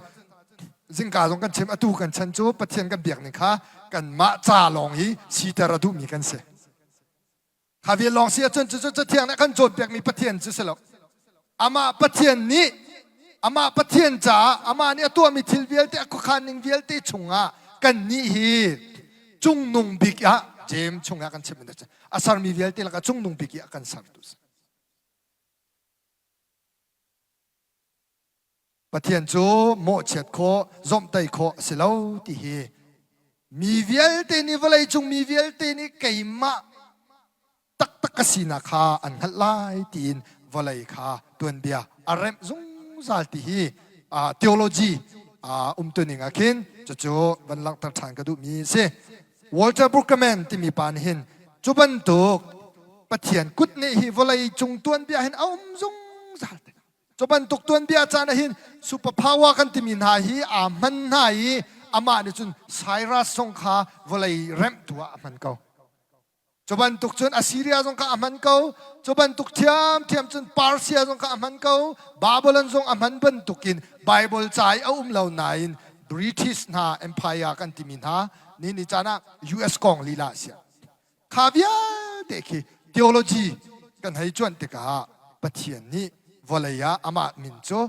zingka zong kan chim atu kan chan cu Pathian kan biak ning kha kanmah ca lawng hi siter a duhmi kan si. Kha vial lawng si ahcun cucu Cathiang nih a kan cawnpiakmi Pathian cu si lo. Amah Pathian nih amah Pathian caah amah nih a tuahmi thil vialte a khuakhan ning vialte chungah kannih hi cungnung bik ah James chungah kan chimmi a sermi vialte lakah cungnung bik i a kan sertu si. Pathian cu mawhchiat khawh, zomhtaih khawh a si lo ti hi mi vialte nih vawleicung mi vialte nih keimah taktak ka sinak kha an hngalh lai tiin vawlei kha tuanbia a remh zungzal ti hi theology umtuning ah khin cucu van langhter ṭhan ka duhmi a si. Walter Brueggemann timi pa nih hin cu bantuk Pathian kut nih hi vawlei cung tuanbia hin a um zungzal te. Cu bantuk tuanbia caan ah hin super power kan timi hna hi aa hman hna i amah nih cun Cyrus zong kha vawlei remhtu ah a hman ko. Cu bantuk cun Assyria zong kha a hman ko. Cu bantuk thiamthiam cun Persia zong kha a hman ko. Babylon zong a hman bantukin Bible ca i a um lo nain British hna empire kan timi hna ni ni caan ah US kong lila a si. Kha vialte khi theology kan hei cuanh tikah Pathian nih vawlei ah amah min cu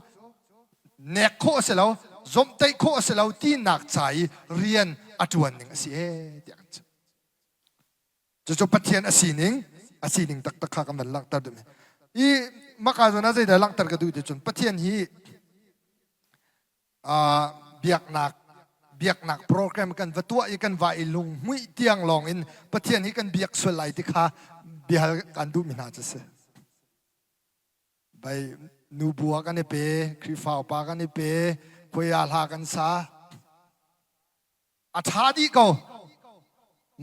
nek khawh a si lo, zomhtaih khawh a si lo tinak ca i rian a ṭuan ning a si ee tiah kan chim. Cucu Pathian a sining, a sining taktak kha kan van langhter duhmi. I maka zawn ah zeidah langhter ka duh ti cun Pathian hi biaknak biaknak program kan va tuah i kan va i lunghmuih tiang lawng in Pathian hi kan biak sual lai ti kha biahal kan duhmi hna cu si. Bai nubu ah kan i pe, Khrihfa upa kan i pe, khuai hla kan sa. A ṭha dih ko.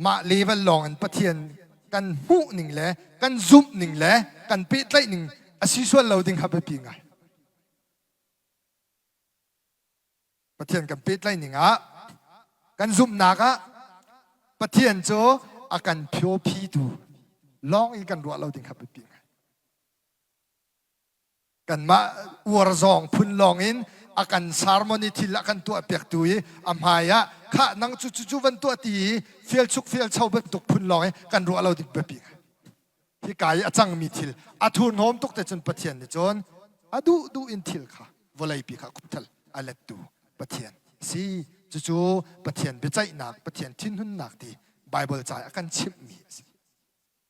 Mah level lawng in Pathian kan hmuh ning le kan zumh ning le kan pehtlaih ning a si sual lo ding kha biapi ngai. Pathian kan pehtlaih ning ah kan zumhnak ah Pathian cu a kan phiophitu lawng in kan ruah lo ding kha biapi ngai. Kanmah uar zawng phun lawng in a kan sermon i thil a kan tuah piaktu i a hmai ah khah nang cu cu cu van tuah ti i fial chuk fial cho bantuk phun lawng i kan ruah lo ding biapi ngai. Hika i a cangmi thil a thurhnawm tuk te cun Pathian nih cun a duh duh in thil kha vawleipi kha khuthal a lettu Pathian a si. Cucu Pathian biaceihnak, Pathian thinhunnak ti Baibal ca i a kan chimhmi a si.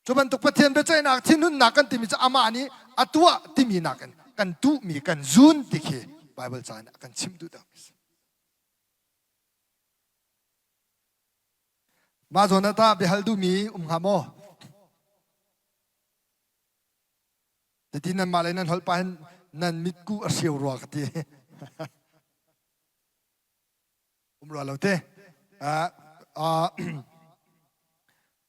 Cu bantuk Pathian biaceihnak, thinhunnak kan timi cu amah nih a tuah timi nakin kan tuhmi, kan zun ti khi Baibal ca nih a kan chimh duh deuhmi a si. Mah zawn ah tah biahal duhmi um hnga maw? Titi nanmah le nan holh pah hin nan mitku a hreu rua ka ti. Um rua lo te.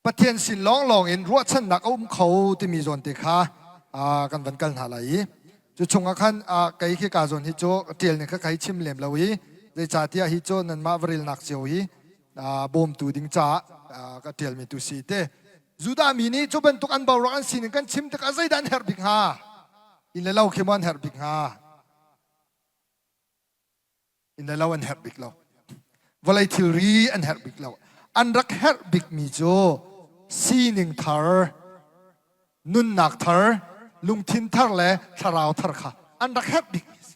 Pathian sin lawnglawng in ruahchannak a um kho timi zawn te kha kan van kal hna lai i cu chungah khan kei khi ka zawn hi cu ṭial ning kha kai chim lem lo i zeicahtiah hi cu nanmah va relnak cio hi bawmtu ding caah ka ṭialmi tu si te. Judah mi nih cu bantuk an boruak an sining kan chim tikah zeidah an herh bik hnga? Inn le lo khi maw an herh bik hnga? Inn le lo an herh bik lo. Vawlei thilri an herh bik lo. An rak herh bikmi cu sining thar, nunnak thar, lungthin thar le thlarau thar kha an rak herh bikmi a si.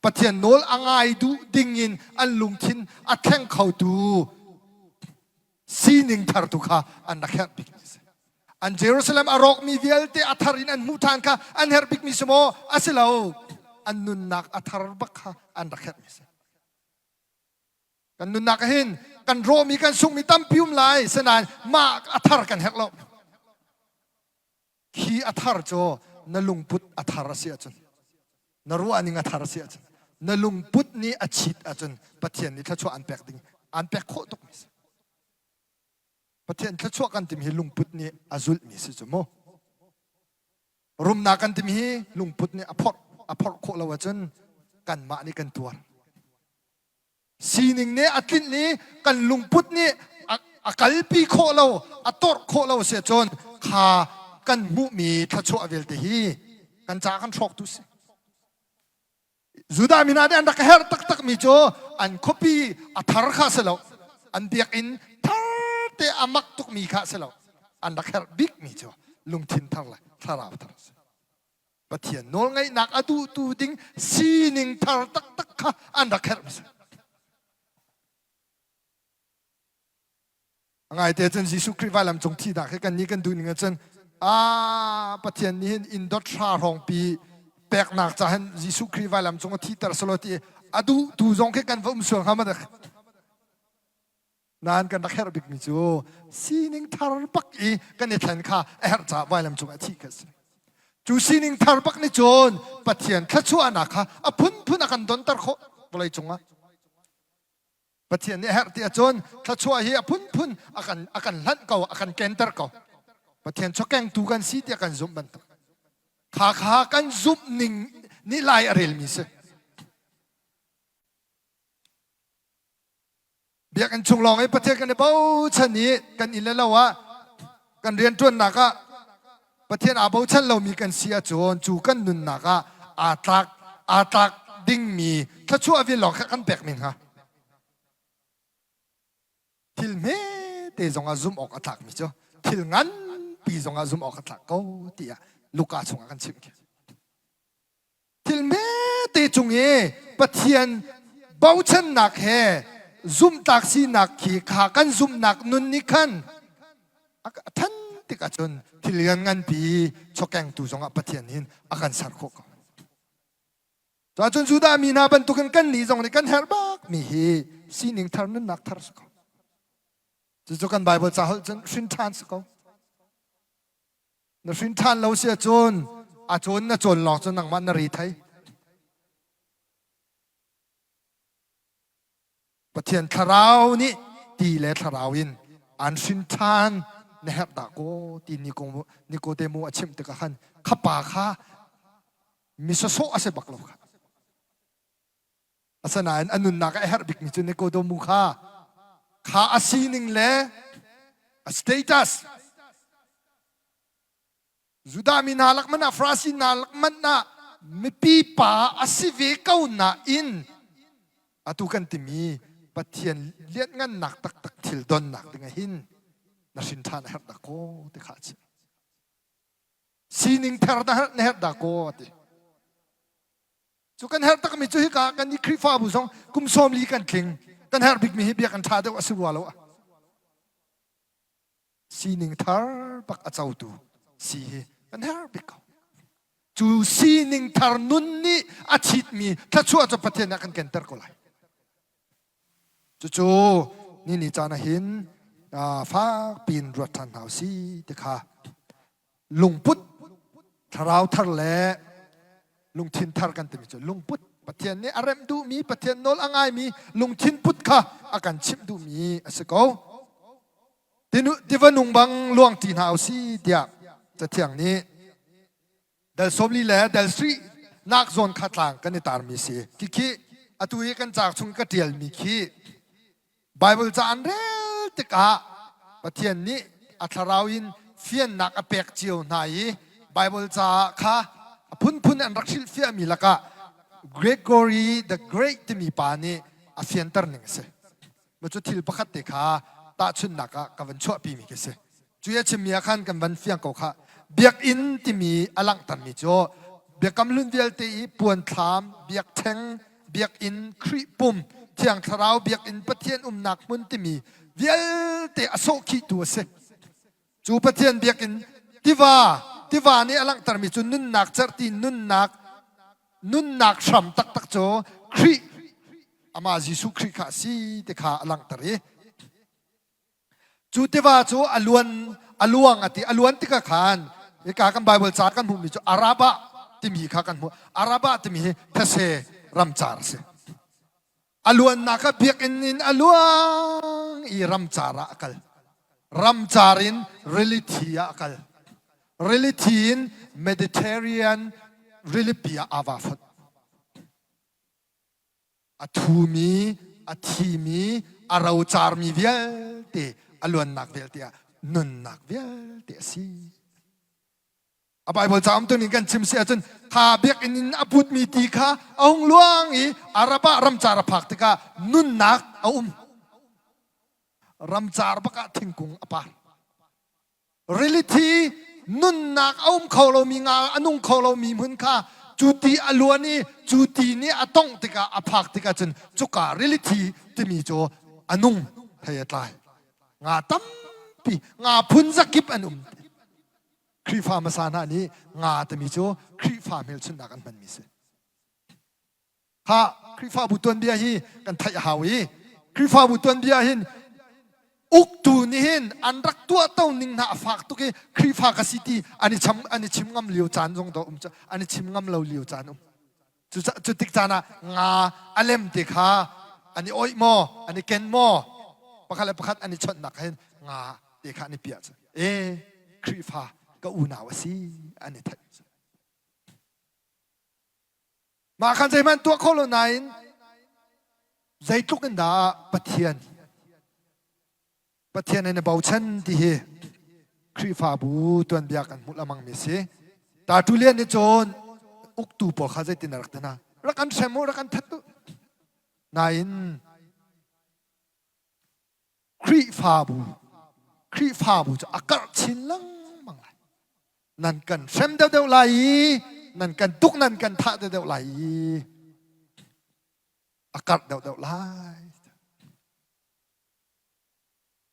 Pathian nawl a ngai duh dingin an lungthin a thleng khotu sining thar tu kha an rak herh bikmi a si. An Jerusalem a rawkmi vialte a thar in an hmuh ṭhan kha an herh bikmi si maw? A si lo. An nunnak a thar bak kha an rak herhmi a si. Kan nunnak ah hin kan rawhmi kan sunghmi tampi um lai, sinain mah a thar kan herh lo. Khi a thar cu na lungput a thar a si ahcun, na ruahning a thar a si ahcun, na lungput nih a chit ahcun Pathian nih thluachuah an pek ding an pek khawh tukmi si. Pathian thluachuah kan timi hi lungput nih a zulhmi si cu mu. Rumnak kan timi hi lungput nih a phorh a phorh khawh lo ahcun kanmah nih kan tuar. Sining nih a tlinh i kan lungput nih a kalpi khawh lo, a torh khawh lo si ahcun kha kan hmuhmi thluachuah vialte hi kan ca kan hrawktu si. Judah mi hna nih an rak herh taktakmi cu an khuapi a thar kha si lo, an biakinn thar te a mak tukmi kha si lo, an rak herh bikmi cu lungthin thar le thlarau thar a si. Pathian nawlngaihnak a duhtu ding sining thar taktak kha an rak herh hmasa. A ngaite cun Jesuh Khrih vailam cung thihnak hi kan nih kan duh ning ahcun a Pathian nih hin inn dot hra hrawngpi peknak ca hin Jesuh Khrih vailam cung a thihter selaw ti a duhtu zong khi kan va um sual hnga ma dak. Nain kan rak herh bikmi cu sining thar bak i kan i thlen kha a herh caah vailam cungah thih kha a si. Cu sining thar bak nih cun Pathian thluachuahnak kha a phunphun a kan donter khawh vawlei cungah. Pathian nih a herh ti ahcun thluachuah hi a phunphun a kan a kan hlanh ko, a kan kenter ko. Pathian chawkengtu kan si tiah kan zumh bantuk. Kha kha kan zumh ning nih lai a relmi si. Biakinn chung lawng i Pathian kan i bochan i kan inn le lo ah kan rianṭuannak ah Pathian aa bochan lomi kan si ahcun cu kan nunnak ah aa tlak aa tlak dingmi thluachuah vial lawng kha kan pek men hnga. Thil hmete zongah zumh awk a tlakmi cu thil nganpi zongah zumh awk a tlak ko tiah Luka chungah kan chimh khi. Thil hmete cung i Pathian bochannak he zumhtlak sinak khi kha kan zumhnak nun nih khan a than tik ahcun thil liannganpi chawkengtu zongah Pathian hin a kan ser khawh ko. Cuahcun Judah mi hna bantukin kan nih zong nih kan herh bak mi hi sining thar nunnak thar si ko. Cucu kan Bible ca holh cun hrin ṭhan si ko. Na hrin ṭhan lo si ahcun a cawn na cawn lawng cu nangmah na ri thei. Pathian thlarau nih ti le thlarau in an hrin ṭhan na herh dah kaw ti Nikodemu a chimh tikah khan kha pa kha mi sawsawh a si bak lo kha. Asinain a nunnak ah a herh bikmi cu Nikodemu kha kha a sining le a status Judah mi hna lak hmanh ah Farasi hna lak hmanh ah mipi pa a si ve ko nain atu kan timi Pathian lianngannak taktak thil donnak ding ah hin na hrin ṭhan a herh dah kaw ti kha a chim. Sining thar na herh dah kaw a ti. Cu kan herh takmi cu hika kan i Khrihfabu zong kum 40 kan tling. Kan herh bikmi hi biakinn ṭha deuh a si rua lo. Sining thar bak a cotu si hi kan herh bik ko. Cu sining thar nun nih a chitmi thluachuah cu Pathian nih a kan kenter ko lai. Cucu ni ni caan ah hin fak piin ruat ṭhan hna u si ti kha lungput. Thlarau thar le lungthin thar kan timi cu lungput Pathian nih a remh duhmi Pathian nawl a ngaimi lungthin put kha a kan chimh duhmi a si ko. Tiva nung bang luangṭi hna usih tiah Cathiang nih dal 40 le dal 30 nak zawn kha tlang kan i tarmi si. Khikhi atu hi kan cauk chung ka ṭialmi khi Baibal ca an rel tikah Pathian nih a thlarau in fiannak a pek cio hna i Baibal ca kha a phunphun an rak hrilhfiahmi lakah Gregory the Great timi pa nih a fianter ning a si. Cu thil pakhat te kha tahchunhnak ah ka van chuahpimi khi si. Cu a chimmi ah khan kan van fiang ko khah. Biakinn timi a langhtermi cu Biakam Hlun vialte i puanthlam, biakṭheng, biakinn, Khrih pum, Thiang Thlarau biakinn, Pathian umnak hmun timi vialte a sawhkhihtu a si. Cu Pathian biakinn tiva, tiva nih a langhtermi cu nunnak cerhti, nunnak, nunnak hram taktak cu Khrih, amah Jesuh Khrih kha a si ti kha a langhter i Cu tiva cu a luan a luang a ti. A luan tikah khan hika kan Bible ca kan hmuhmi cu Arabah timi kha kan hmuh. Arabah timi hi these ramcar a si. A luannak ah biakinn in a luang i ramcar ah a kal. Ramcar in rili thi ah a kal. Rili thi in Mediterranean rilipi ah aa vaa fonh. A thumi, a thimi, a rocarmi vialte, a luannak vialte ah nunnak vialte a si. A Bible ca um ning kan chim si ahcun kha biakinn in a putmi ti kha a hung luang i Arabah ramcar a phak tikah nunnak a um. Ramcar bak ah thingkung a par. Rili thi nunnak a um kho lomi nga a nung kho lomi hmun kha cu ti a luan i cu ti nih a tongh tikah a phak tikah cun cuka rili thi timi cu a nung thei a tlai. Nga tampi nga phun zakip an um. Khrihfa hmasa hna nih nga timi cu Khrihfa hmelchunhnak an hmanmi si. Ha Khrihfabu tuanbia hi kan theih a hau i Khrihfabu tuanbia hin uktu nih hin an rak tuahto ning hna a fak tuk i Khrihfa ka si ti an i cham an i chim ngam lio caan zong do um an i chim ngam lo lio caan um. Cu cu tik caan ah nga a lem te kha an i oih maw an i ken maw pakhat le pakhat an i chawnhnak hin nga te kha an i piah cu e Khrihfa ka unau a si an i theih. Mah khan zeihmanh tuah kho lo nain zeitluk in dah Pathian Pathian in a bochan ti hi Khrihfabu tuanbia kan hmuh lamang mi si. Tatulian nih cun uktu pawl kha zeitin a rak ti hna? Rak an hrem u, rak an that u. Nain Khrihfabu Khrihfabu cu a karh chin lengmang lai. Nan kan hrem deuhdeuh lai i nan kan tuk nan kan thah deuhdeuh lai i a karh deuhdeuh lai.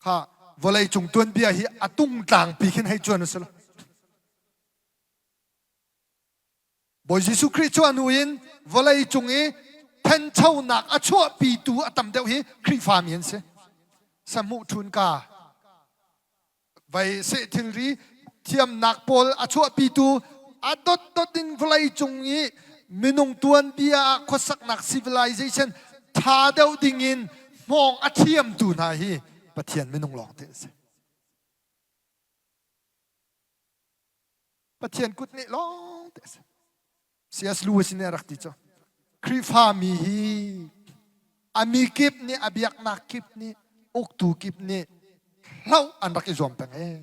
Kha vawlei cung tuanbia hi a tungtlangpi khin hei cuan u sila. Bawi Jesuh Khrih cu a hnu in vawlei cung i thenchonak a chuahpitu a tam deuh hi Khrihfami an si. Sahmuh ṭhun ka vai seh thilri thiamnak pawl a chuahpitu a dotdot in vawlei cung i minung tuanbia ah khuasaknak civilization ṭha deuh ding in hmawng a thiamtu hna hi Pathian minung lawng te an si. Pathian kut nih lawng te a si. C.S. Lewis nih a rak ti cu Khrihfami hi a mi kip nih a biaknak kip nih uktu kip nih hloh an rak i zuam peng ee.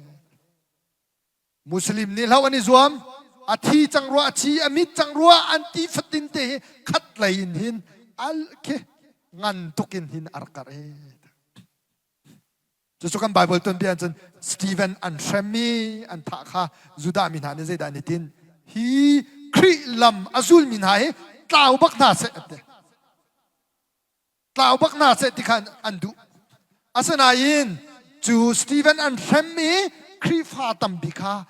Muslim nih hloh an i zuam a thi cang rua a chi a mit cang rua an ti fatin te hi khat lei in hin al khi ngan tuk in hin a rak karh ee. Cucu kan Bible tuanbia cun Stephen an hrem i an thah kha Judah mi hna nih zeidah an i tin? Hi Khrih lam a zulmi hna hi tlau bak hna seh an ti. Tlau bak hna seh ti kha an duh. Asinain cu Stephen an hrem i Khrihfa tampi kha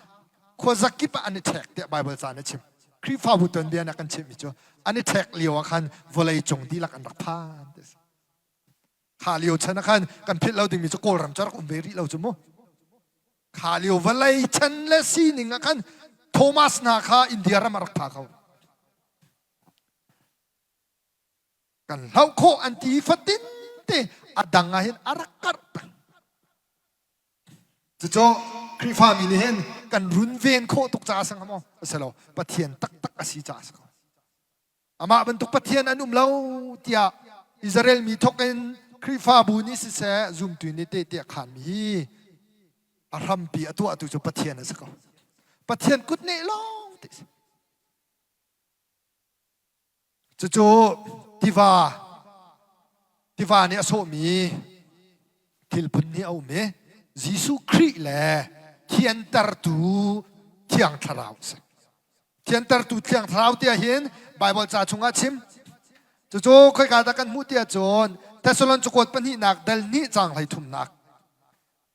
khuazakip ah an i ṭhek tiah Bible ca nih a chim. Khrihfabu tuanbia nih a kan chimhmi cu an i ṭhek lio ah khan vawlei cung dihlak an rak phan ti a si. Kha lio chan ah khan kan philh lo dingmi cu Kawlram cu a rak um ve rih lo cu mu. Kha lio vawlei chan le sining ah khan. Thomas hna kha India ram a rak pha kho. Kan hloh khawh an ti fatin te a dang ah hin a rak karh peng. Cucu Khrihfami nih hin kan runven khawh tuk caah a si hnga maw? A si lo. Pathian taktak a si caah a si ko. Amah bantuk Pathian an um lo tiah Israel mi thawk in Khrihfabu nih siseh zumtu nih tehte a khaanmi hi a hrampi a tuahtu cu Pathian a si ko. Pathian kutneh lawng te si. Cucu tiva tiva nih a sawhmi thil phun hnih a um i Jesuh Khrih le thiantertu Thiang Thlarau a si. Thiantertu Thiang Thlarau tiah hin Baibal ca chungah chim. Cucu khoika dah kan hmuh tiah cun Thessalon cakuat pahnihnak dal hnih caang 33nak.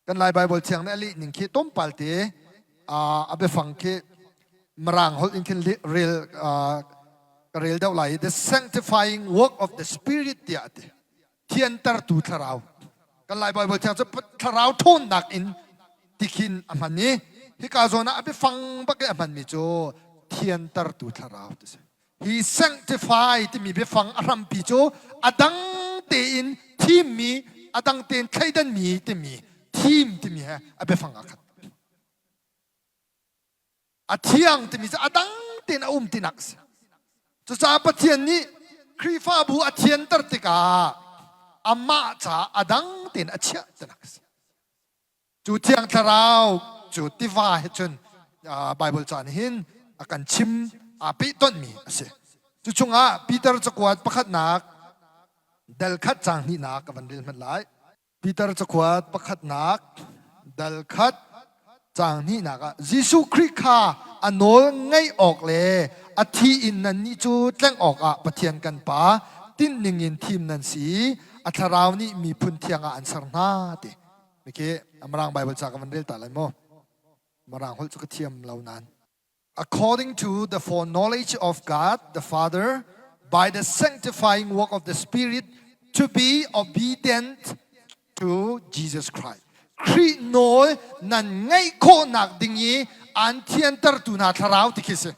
Kan Lai Baibal thiang nih a leh ning khi tlawmpal te a biafang khi Mirang holh in khin rel ka rel deuh lai i the sanctifying work of the Spirit tiah a ti. Thiantertu thlarau. Kan Lai Baibal thiang cu thlarau ṭhawnnak in tikhin a hman i hika zawn ah a biafang bak i a hmanmi cu thiantertu thlarau ti si. Hi sanctify timi biafang a hrampi cu a dang tein thimmi, a dang tein thleidanmi timi thim timi he a biafang aa khat. A thiang timi cu a dang tein a um tinak a si. Cucaah Pathian nih Khrihfabu a thianter tikah amah caah a dang tein a chiah tinak a si. Cu Thiang Thlarau cu tiva he cun Baibal ca nih hin a kan chim aa pehtonhmi a si. Cu chungah Peter cakuat pakhatnak dal khat caang hnihnak ka van rel hmanh lai. Peter cakuat pakhatnak dal khat caang hnihnak ah Jesuh Khrih kha a nawl ngaih awk le a thi in nannih cu tlengh awkah Pathian kan Pa tinhning in thim nan si i a thlarau nih miphun thiang ah an ser hna ti. Miki Mirang Bible ca ka van rel ta lai maw? Mirang holh cu ka thiam lo nain. According to the foreknowledge of God the Father, by the sanctifying work of the Spirit, to be obedient to Jesus Christ. Khrih nawl nan ngaih khawhnak ding i an thiantertu hna thlarau ti khi si.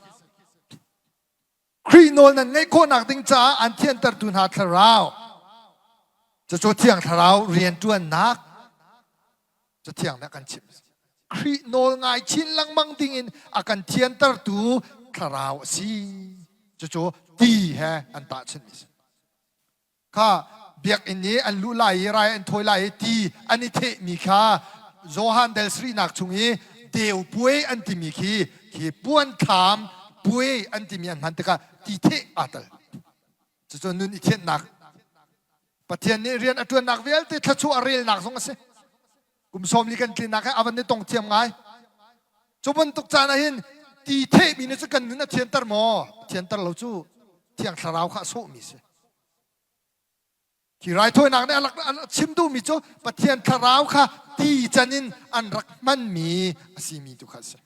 Khrih nawl nan ngaih khawhnak ding caah an thiantertu hna thlarau. Cucu Thiang Thlarau rianṭuannak Cathiang nih a kan chimh. Khrih nawl ngai chin lengmang dingin a kan thiantertu thlarau a si. Cucu ti he an tahchunhmi a si. Kha biakinn i an luh lai i rai an thawi lai i ti an i thehmi kha Johan del sarihnak chung i deu puai an timi khi khi puanthlam puai an timi an hman tikah ti theh aa tel. Cucu nun i thianhnak Pathian nih rian a ṭuannak vialte thluachuah a relnak zong a si. Kum 40 kan tlinnak he a van i tong thiam ngai. Cu bantuk caan ah hin ti thehmi nih cu kan nun a thianter maw? A thianter lo cu Thiang Thlarau kha a sawhmi si. Khi raithawinak nih a chim duhmi cu Pathian Thlarau kha ti can in an rak hmanmi a simi tu kha a si.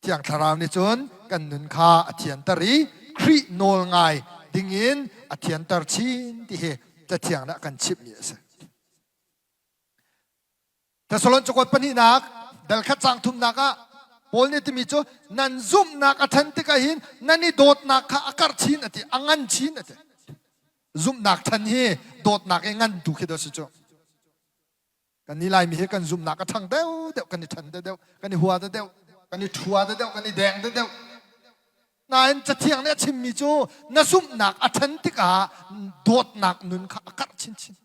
Thiang Thlarau nih cun kan nun kha a thianter i Khrih nawl ngai dingin a thianter chin ti hi Cathiang nih a kan chimhmi a si. Thessalon cakuat pahnihnak dal khat caang thumnak ah Paul nih timi cu nan zumhnak a ṭhan tikah hin nan i dawtnak kha a karh chin a ti, a ngan chin a ti. Zumhnak ṭhan hi dawtnak i ngan tu khi dah si cu. Kan nih Laimi hi kan zumhnak a ṭhang deuhdeuh, kan i ṭhen deuhdeuh, kan i hua deuhdeuh, kan i ṭhua deuhdeuh, kan i deng deuhdeuh. Nain Cathiang nih a chimmi cu na zumhnak a ṭhan tikah dawtnak nun kha a karh chinchin.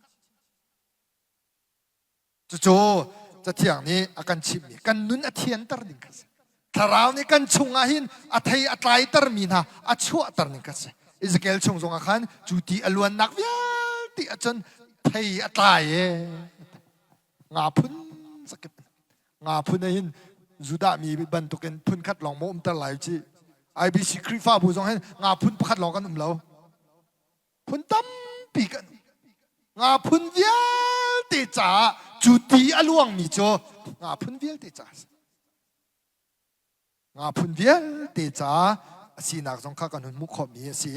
Cucu Cathiang nih a kan chimhmi kan nun a thianter ding kha a si. Thlarau nih kan chungah hin a thei a tlaitermi hna a chuahter ning kha a si. Ezekiel chung zongah khan cu ti a luannak vialte ahcun thei a tlai e. Nga phun zakip nga phun ah hin Judah mi bantukin phun khat lawng maw umter lai ci. IBC Khrihfabu zong hin nga phun pakhat lawng kan um lo. Phun tampi kan um. Nga phun vialte caah cu ti a luangmi cu nga phun vialte caah a si. Nga phun vialte ca a sinak zong kha kan hun hmuh khawhmi a si.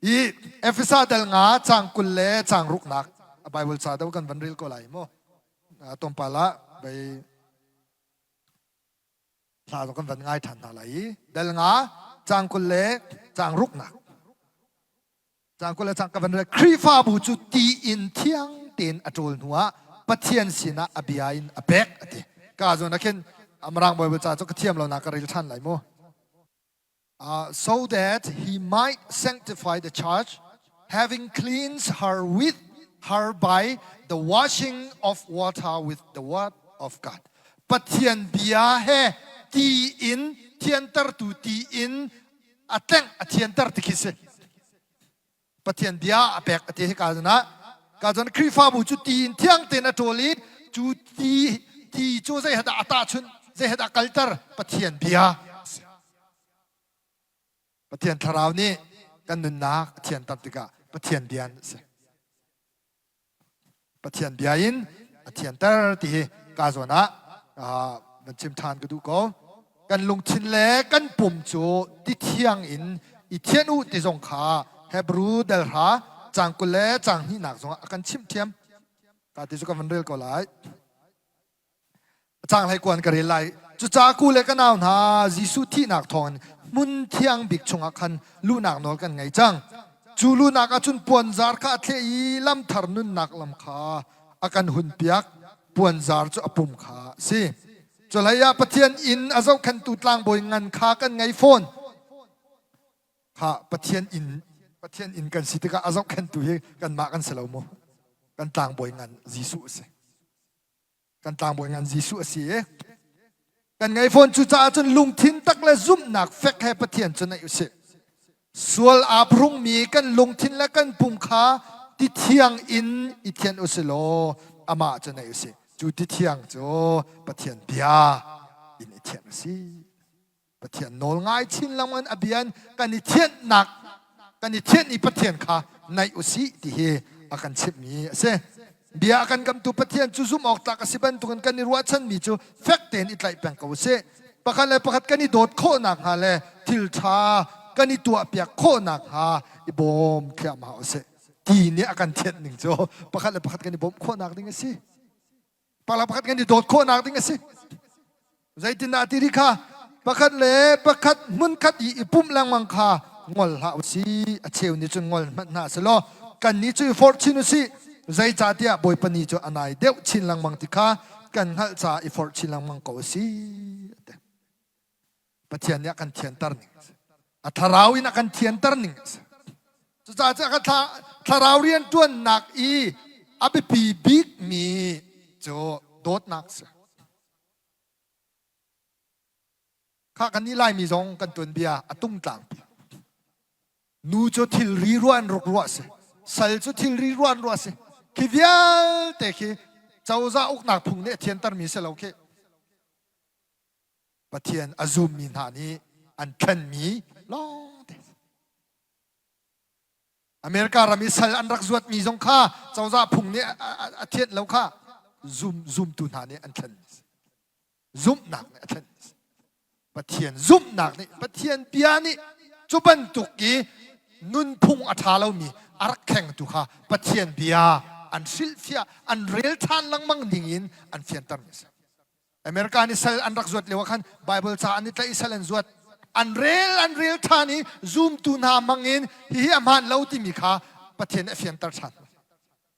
I Efesa dal nga caang 20 le caang ruknak a Bible ca deuh kan van rel ko lai mu. Tlawmpal ah bei. Hla zong kan van ngai ṭhan hna lai i dal nga caang 20 le caang ruknak caang 20 le caang ka van rel Khrihfabu cu ti in thiang tein a ṭawl hnuah Pathian sinah a bia in a pek a ti. Ka zawn ah khin Mirang Bible ca cu ka thiam lo na ka rel ṭhan lai mu. So that he might sanctify the church, having cleansed her with her by the washing of water with the word of God. Pathian bia he ti in thiantertu ti in a tlengh a thianter ti khi si. Pathian bia a pek a ti hi ka zan ah ka zan Khrihfabu cu ti in thiang tein a ṭawl i cu ti ti cu zei he dah a tahchunh zei he dah kalter Pathian bia Pathian thlarau nih kan nunnak a thianter tikah Pathian bia a si. Pathian bia in a thianter ti hi ka zawn ah van chim ṭhan ka duh ko. Kan lungthin le kan pum cu ti thiang in i thianh u ti zong kha Hebru dal hra caang 20 le caang hnihnak zongah a kan chimh ṭhiam. Ka ti cu ka van rel ko lai. Caang hlei kuan ka rel lai. Cucaah ku le ka nau hna, Jesuh thihnak thawngin hmun thiang bik chungah khan luhnak nawl kan ngei cang. Cu luhnak ah cun puanzar kha a thleh i lamthar nunnak lam kha a kan hunpiak. Puanzar cu a pum kha a si. Cuhlei ah Pathian inn a zohkhenhtu tlangbawi ngan kha kan ngei fawn. Kha Pathian inn Pathian inn kan si tikah a zohkhenhtu hi kanmah kan si lo mu. Kan tlangbawi ngan Jesuh a si. Kan tlangbawi ngan Jesuh a si i kan ngei fawn cucaah cun lungthin tak le zumhnak fek he Pathian cu naih usih. Sual aa phrungmi kan lungthin le kan pum kha ti thiang in i thianh usih law amah cu naih usih. Cu ti thiang cu Pathian bia in i thianh usih. Pathian nawl ngai chin lengmang a bia in kan i thianhnak kan i thianh i Pathian kha naih usih ti hi a kan chimhmi a si. Bia a kan kamtu Pathian cu zumh awk tlak a si bantukin kan i ruahchanmi cu fek tein i tlaih peng ko usih. Pakhat le pakhat kan i dawt khawh nakhnga le thil ṭha kan i tuahpiak khawh nakhnga i bawm thliahmah usih. Ti nih a kan thianh ning cu pakhat le pakhat kan i bawmh khawhnak ding a si. Pakhat pakhat kan i dawt khawhnak ding a si. Zeitindah ti ri kha pakhat le pakhat hmunkhat i i pumh lengmang kha ngol hlah u si. A cheu nih cun ngol hmanh hna selaw kannih cu i forh chin u sih. Zeicahtiah Bawipa ni cu a nai deuh chin lengmang ti kha kan hngalh caah i forh chin lengmang ko u si. Pathian nih a kan thianter ning a si. A thlarau in a kan thianter ning a si. Cucaah cun a kan thlarau rianṭuannak i a biapi bikmi cu dawtnak a si. Kha kan nih Laimi zong kan tuanbia a tungtlangpi. Nu cu thilri ruah in ruk ruah a si. Sal cu thilri ruah in ruah a si. Khi vialte khi cozah uknak phung nih a thiantermi si lo khi. Pathian a zummi hna nih an thlenmi lawngte. America ram i sal an rak zuatmi zong kha cozah phung nih a thianh lo kha zum zumtu hna nih an thlen. Zumhnak nih a thlen. Pathian zumhnak nih Pathian bia nih cu bantuk i nunphung a ṭha lomi a rak thlengtu kha Pathian bia an hrilhfiah an rel ṭhan lengmang ding in an fiantermi a si. America nih sal an rak zuat lio ah khan Bible ca an i tlaih i sal an zuat. An rel an rel ṭhan i zumtu hna hmang in hihi a hmaan lo timi kha Pathian nih a fianter ṭhan.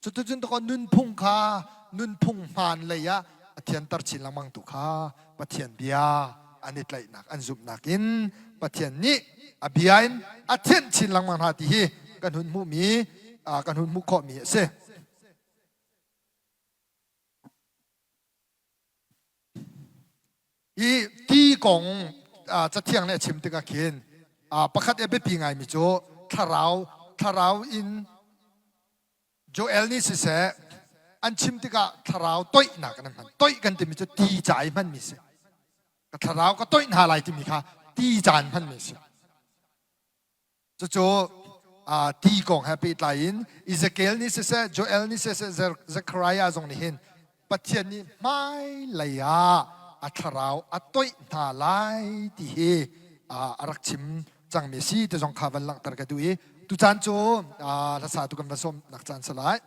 Cuticun takaw nunphung kha nunphung hmaan lei ah a thianter chin lengmang tu kha Pathian bia an i tlaihnak an zumhnak in Pathian nih a bia in a thianh chin lengmang hna ti hi kan hun hmuhmi kan hun hmuh khawhmi a si. Hi ti kong Cathiang nih a chim tikah khin pakhat i a biapi ngaimi cu thlarau thlarau in Joel nih siseh an chim tikah thlarau toihnak an hman. Toih kan timi cu ti ca i hmanmi si. Ka thlarau ka toih hna lai timi kha ti ca in hmanmi si. Cucu ti kong he pehtlai in Ezekiel nih siseh, Joel nih siseh, Zechariah zong nih hin Pathian nih hmailei ah a thlarau a toih hna lai ti hi a rak chim cangmi si ti zong kha van langhter ka duh i tucaan cu hlasa tu kan van sawmnak caan si lai.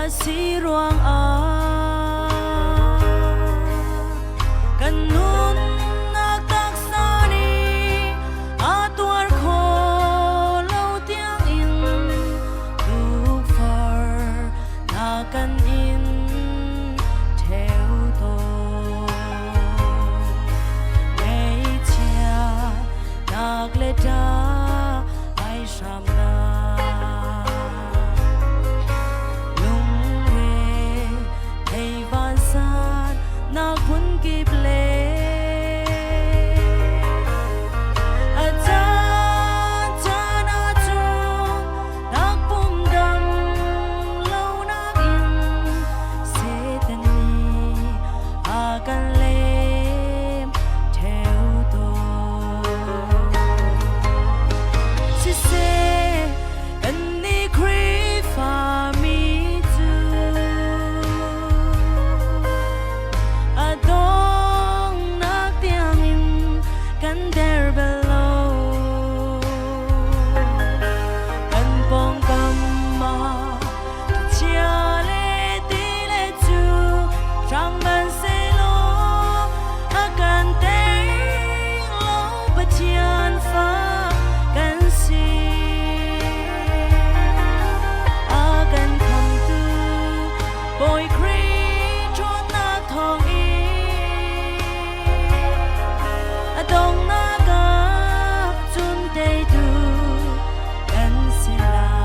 a si ruangah kan nunnak taksa nih a tuar kho lo tiangin tukforhnak kan in ṭheu tawn. Ngaihchiatnak le ṭah ai hramnak lungre thei vansan nak phunkip le a caan caan ahcun takpum dam lonak in Satan nih a kan lem ṭheo tawn. Siseh, kannih Khrihfami cu a donghnak tiangin kan der bal lo. Kan pawngkam ah chia le ti le cu hrang hmanhsehlaw a kan tei lo Pathian fa kan si. A kan khamtu Bawi Khrih ṭhawnnak thawngin a donghnak ah cun teitu kan si lai.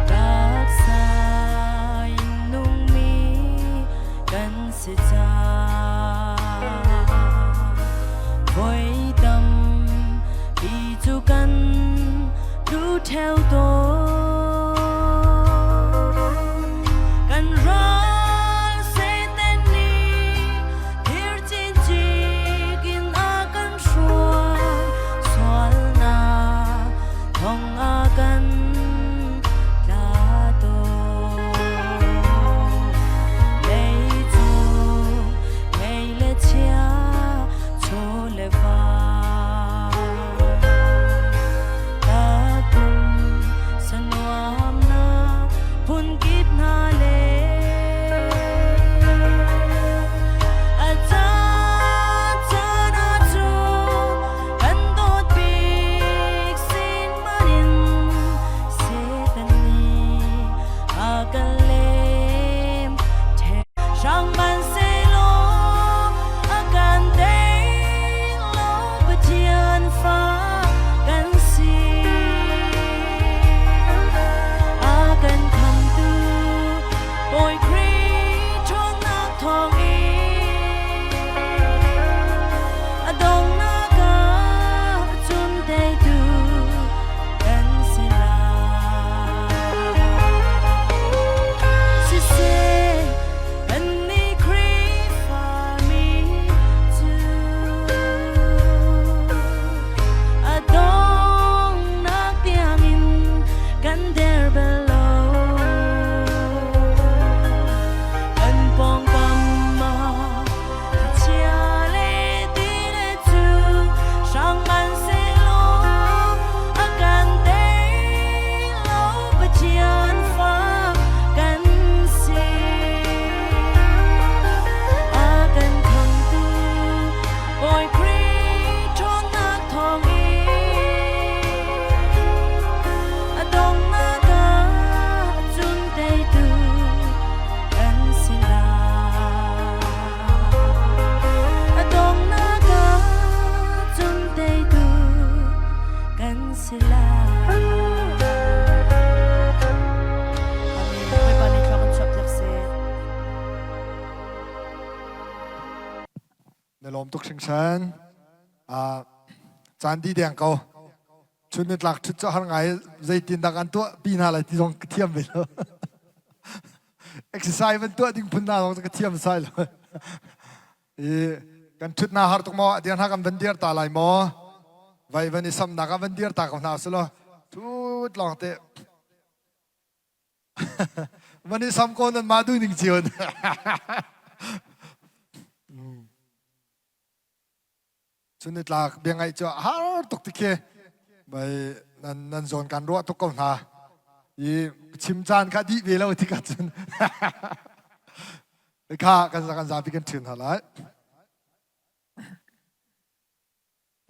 Taksa in nungmi kan si cang. Voi tampi cu kan tlu ṭheo tawn. Kan ral Satan nih thir cincik in a kan hruai sualnak thong a kan tla tawn. Leicung ngei le chia chaw le va takum sanuamnak phunkip hna le a caan caan ahcun kan dawt bik sin hmanh in Satan nih a kan lem Hrang hmanhsehlaw a kan tei lo Pathian fa kan si. A kan khamtu Bawi Khrih ṭhawnnak thawngin a donghnak ah cun teitu kan si lai. Siseh, kannih Khrihfami cu a donghnak tiangin kan der bal lo. Kan pawngkam ah thlichia le ti le cu hrang hmanhsehlaw a kan tei lo Pathian fa kan si. A kan khamtu Bawi Khrih ṭhawnnak thawngin a donghnak ah cun teitu kan si lai. A donghnak ah cun teitu kan si lai. Amen. Bawipa nih thluak in chuahpiak seh.
Na lawm tuk hringhran. Ah, caan di deng ko. Chun nitlak ṭhut cu har ngai zeitin dah kan tuah pi hna lai ti zong ka thiam ve lo. Exercise van tuah ding phun hna zong ka thiam sai lo. I kan ṭhut hna har tuk maw? Dir hna kan van dir ta lai maw? Vai van i samnak ah van dir ta ko hna selaw. Thut lawng te. Van i sam ko nan mah duh ning cio. Chun ni tlak bia ngaih cu har tuk ti khi bai nan nan zawn kan ruah tuk ko hna. I chim caan kha dih ve lo tikah cun kha kan kan zapi kan ṭhin hna lai.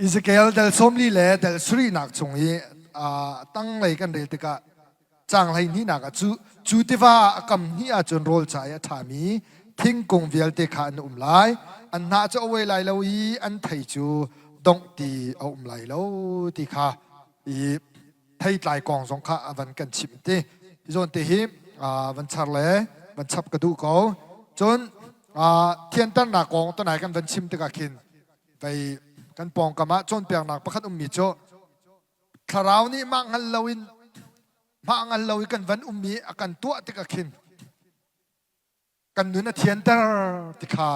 Ezekiel dal 40 le dal sarihnak chung i tanglei kan rel tikah caang hleihnihnak ah cu cu tiva a kam hnih ahcun rawl ca i a ṭhami thingkung vialte kha an um lai. An hnah cu a uai lai lo i an thei cu dongh ti a um lai lo ti kha i theitlai kong zong kha a van kan chimh ti. Hi zawn te hi van char le van chap ka duh ko. Cun thianternak kong tunai kan van chim tikah khin Vei kan pawngkam ah cawnpiaknak pakhat ummi cu thlarau nih mah hngal loin mah hngal lo i kan van ummi a kan tuah tikah khin kan nun a thianter ti kha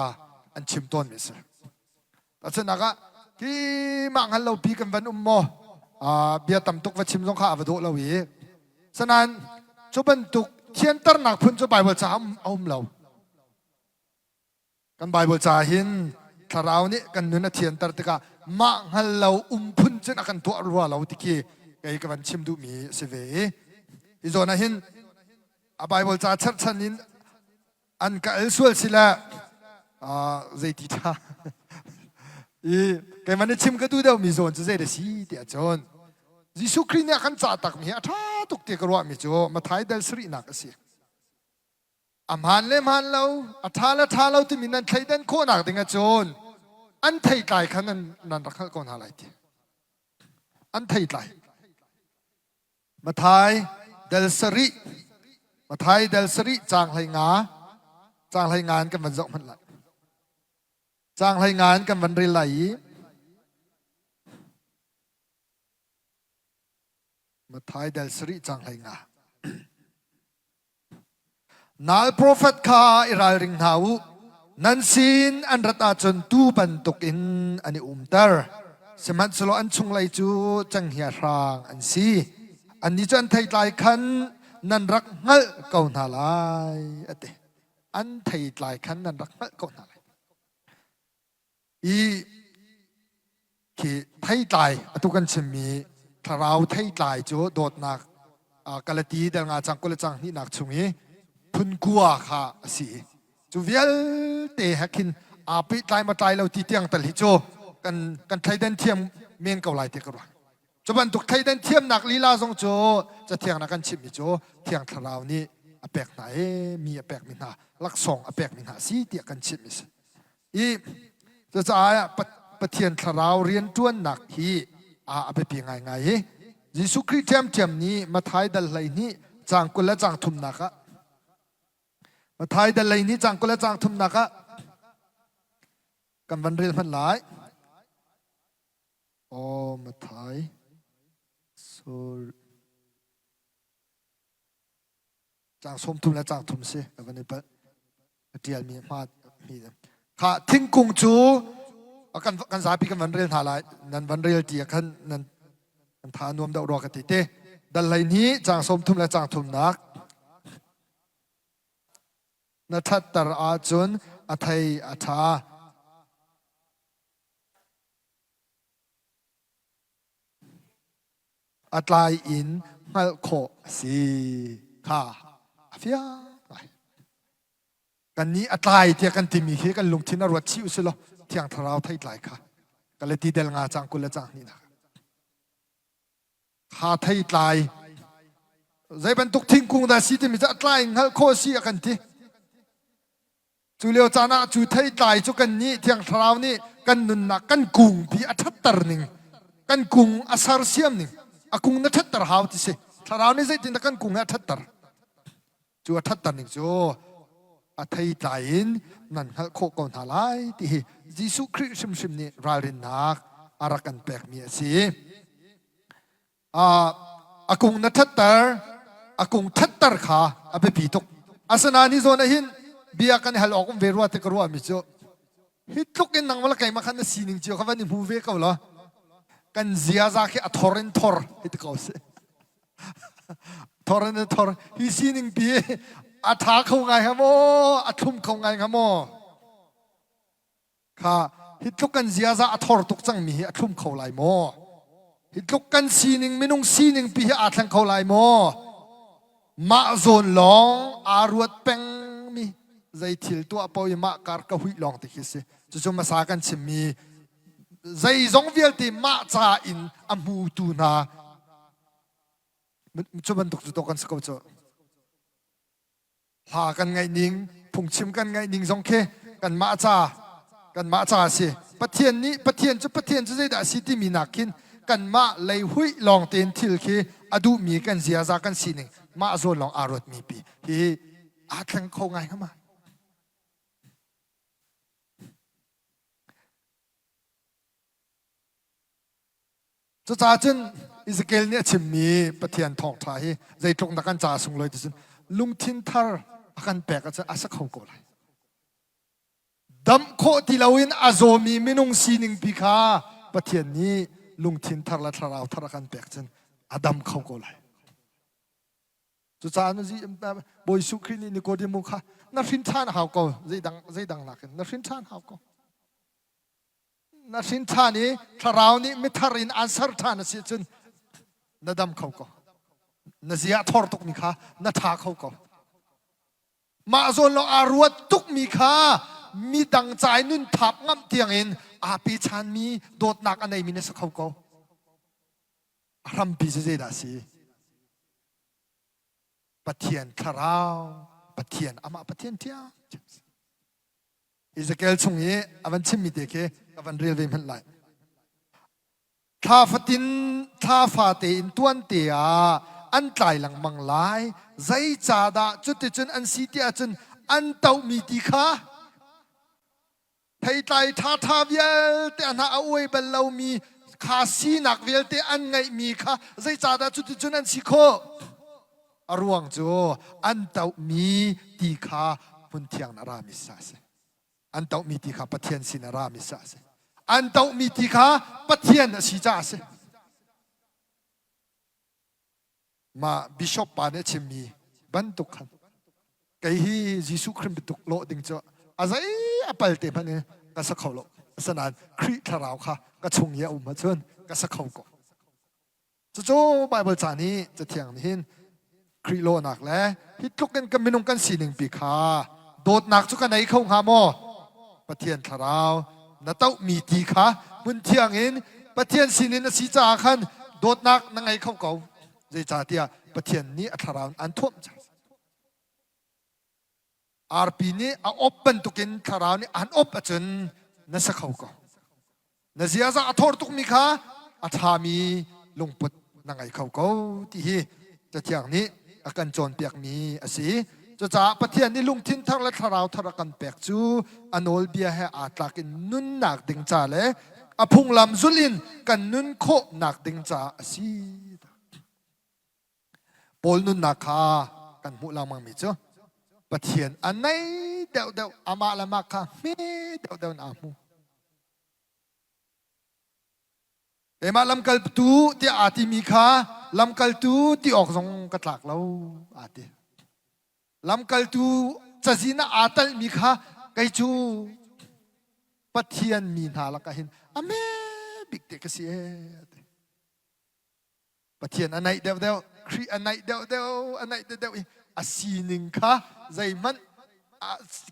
an chim tawnmi a si. Tahchunhnak ah hi mah hngal lo pi kan van um maw bia tam tuk va chim zong kha a va dawh lo i sanain cu bantuk thianternak phun cu Bible ca a um lo. Kan Bible ca hin thlarau nih kan nun a thianter tikah mah hngal lo um phun cun a kan tuah rua lo ti khi kei ka van chim duhmi a si ve i hi zawn ah hin a Bible ca cherhchan in an ka el sual si le zeiti ṭha i keimah nih chim ka duh deuhmi zawn cu zei da si tiah cun Jesuh Khrih nih a kan cah takmi hi a ṭha tuk ti ka ruahmi cu Matthai dal sarihnak a si. A hmaan le hmaan lo, a ṭha le ṭha lo timi nan thleidan khawhnak ding ahcun an theitlai kha nan, nan rak hngalh ko hna lai ti. An theitlai. Mathai del sarih, Mathai del sarih caang hlei nga, caang hlei nga in kan van zoh hmanh lai. Caang hlei nga in kan van rel lai i Mathai del sarih caang hlei nga. Nal profet kha i ralring hna u. Nan sin an rat ahcun tuu bantukin an i umter. Sihmanhsehlaw an chunglei cu cenghngia hrang an si. Annih cu an theitlai khan nan rak hngalh ko hna lai, a ti. An theitlai khan nan rak hngalh ko hna lai. I khi theitlai atu kan chimmi thlarau theitlai cu dawtnak Galati del nga cang kul cang hnihnak chung i phun kua kha a si. Cu vialte he khin aa pehtlai ma tlai lo ti tiang tal hi cu kan kan thleidan thiam men ko lai ti ka ruah. Cu bantuk thleidan thiamnak lila zong cu cathiang na kan chimmi cu Thiang Thlarau nih a pek hna i mi a pekmi hna laksawng a pekmi hna si tiah kan chimmi si. I cucaah Pathian thlarau rianṭuannak hi a biapi ngaingai i Jesuh Khrih ṭhiamṭhiam nih Matthai dal 12 caang 20 le caang thumnak ah Matthai dal 12 caang 20 le caang thumnak ah kan van rel hmanh lai. Aw Matthai sorry Caang 30 le caang thum si ka van i palh. Ka ṭialmi hma mi kha thingkung cu kan kan zapi kan van rel hna lai nan van rel ti ah khan nan nan tha nuam deuh rua ka ti te dal hlei hnih caang 30 le caang thumnak na ṭhatter ahcun a thei a ṭha. A tlai in hngalh khawh a si kha a fiang ngai. Kannih a tlai tiah kan timi khi kan lungthin a ruat chih usih law Thiang Thlarau theitlai kha Galati del nga cang 20 le cang hnihnak kha theitlai zei bantuk thingkung dah si timi cu a tlai in hngalh khawh a si a kan ti. Cu lio caan ah cu theitlai cu kannih Thiang Thlarau nih kan nunnak kan kungpi a ṭhatter ning, kan kung a sersiam ning, a kung na ṭhatter hau ti si. Thlarau nih zeitindah kan kung hi a ṭhatter? Cu a ṭhatter ning cu a theitlai in nan hngalh khawh ko hna lai ti hi Jesuh Khrih hrimhrim nih ralrinnak a rak kan pekmi a si. A kung na ṭhatter a kung ṭhatter kha a biapi tuk. Asinain hi zawn ah hin bia kan i hal awk um ve rua ti ka ruahmi cu hi tluk in nangmah le keimah khan na sining cio kha van i hmu ve ko law kan ziaza khi a thor in thor hi ti ko si. Thor in thor hi sining pi a ṭha kho ngai hnga maw a thlum kho ngai hnga maw kha hi tluk kan ziaza a thor tuk cangmi hi a thlum kho lai maw hi tluk kan sining minung sining pi hi aa thleng kho lai maw mah zawn lawng aa ruat pengmi zei thil tuah paoh i mah kar ka huih lawng ti khi si cucu hmasa kan chimmi zeizong vialte mah ca in a hmutu hna Cu bantuk cu dawh kan si ko cu. Hla kan ngaih ning, phungchim kan ngaih ning zong khi kanmah ca kanmah ca a si. Pathian nih Pathian cu Pathian cu zeidah a si timi nak khin kanmah lei huih lawng tein thil khi a duhmi kan ziaza kan sining mah zawn lawng aa ruatmi pi hi aa thleng kho ngai hnga ma? Cucaah cun Ezekiel nih a chimmi Pathian thawngṭha hi zeitluk na kan ca sunglawi ti cun lungthin thar a kan pek ahcun a si kho ko lai. Damh khawh ti loin a zawmi minung sining pi kha Pathian nih lungthin thar le thlarau thar a kan pek cun a dam kho ko lai. Cucaah Bawi Jesuh Khrih nih Nikodemu kha na hrin ṭhan a hau ko zeidang zeidang nakin na hrin ṭhan hau ko. Na hrin ṭhan i thlarau nih mithar in aan ser ṭhan a si ahcun na dam kho ko. Na zia a thor tukmi kha na ṭha kho ko. Mah zawn lawng aa ruat tukmi kha midang ca i nun thap ngamh tiangin aa pechanmi dawtnak a neimi na si kho ko. A hrampi cu zeidah a si? Pathian thlarau, Pathian amah Pathian ṭhiamṭhiam. Ezekiel chung i a van chimmi te khi ka van rel ve hmanh lai. Thla fatin thla fate in tuante ah an tlai lengmang lai. Zeicahdah cuticun an si ti ahcun an tohmi ti kha theitlai ṭhaṭha vialte a hna a uai bal lomi kha sinak vialte an ngeihmi kha zeicahdah cuticun an si khawh? A ruang cu an tohmi ti kha hmunthiang in a rami sa a si. An tohmi ti kha Pathian sin a rami sa a si. An tohmi ti kha Pathian a si caah a si. Mah bishop pa nih a chimmi bantuk khan kei hi Jesuh Khrih bantuk lawh ding cu a zei a pal te hmanh in ka sa kho lo. Asinain Khrih thlarau kha ka chung i a um ahcun ka sa kho ko. Cucu Baibal ca nih Cathiang nih hin Khrih lawhnak le hi tluk in kan minung kan sining pi kha dawtnak cu ka nei kho hnga maw? Pathian thlarau na tohmi ti kha hmun thiang in Pathian sinin a si caah khan dawtnak na ngei kho ko. Zeicahtiah Pathian nih a thlarau in an thuamh cang. Arpi nih a op bantukin thlarau nih an op ahcun na sa kho ko. Na ziaza a thor tukmi kha a ṭhami lungput na ngei kho ko ti hi Cathiang nih a kan cawnpiakmi a si. Cucaah Pathian nih lungthin thar le thlarau thar a kan pek cu a nawlbia he aa tlak in nunnak ding ca le a phunglam zulh in kan nun khawhnak ding caah a si. Paul nunnak kha kan hmuh lengmangmi cu Pathian a nei deuhdeuh amah le mah kha hme deuhdeuh in aa hmu. Keimah lamkaltu tiah aa timi kha lamkaltu ti awk zong ka tlak lo aa ti. Lamkaltu cazin ah aa talmi kha kei cu Pathian mi hna lakah hin a hme bik te ka si ee a ti. Pathian a naih deuhdeuh, Khrih a naih deuhdeuh, a naih deuhdeuh i a sining kha zeihmanh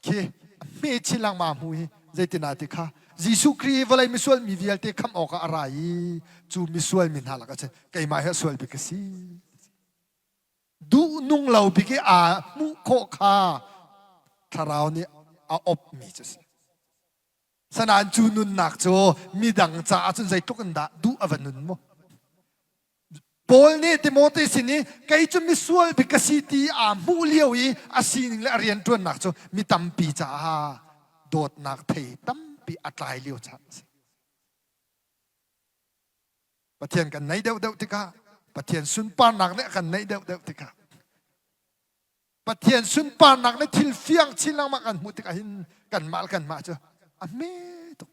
khi a hme chin lengmang hmu hi zeitin ah ti kha Jesuh Khrih hi vawlei misual mi vialte khamh awkah a ra i cu misual mi hna lakah cun keimah hi a sual bik ka si. Duh nung lo bik i aa hmuh khawh kha thlarau nih a opmi cu a si. Sanain cu nunnak cu midang caah cun zeitluk in dah duh a va nun mu. Paul nih Timote sin i kei cu misual bik ka si ti aa hmuh lio i a sining le a rianṭuannak cu mi tampi caah dawtnak thei tampi a tlai lio caan a si. Pathian kan naih deuhdeuh tikah Pathian sunparnak nih a kan naih deuhdeuh tikah Pathian sunparnak le thil fiang chin lengmang kan hmuh tikah hin kanmah le kanmah cu a hme tuk.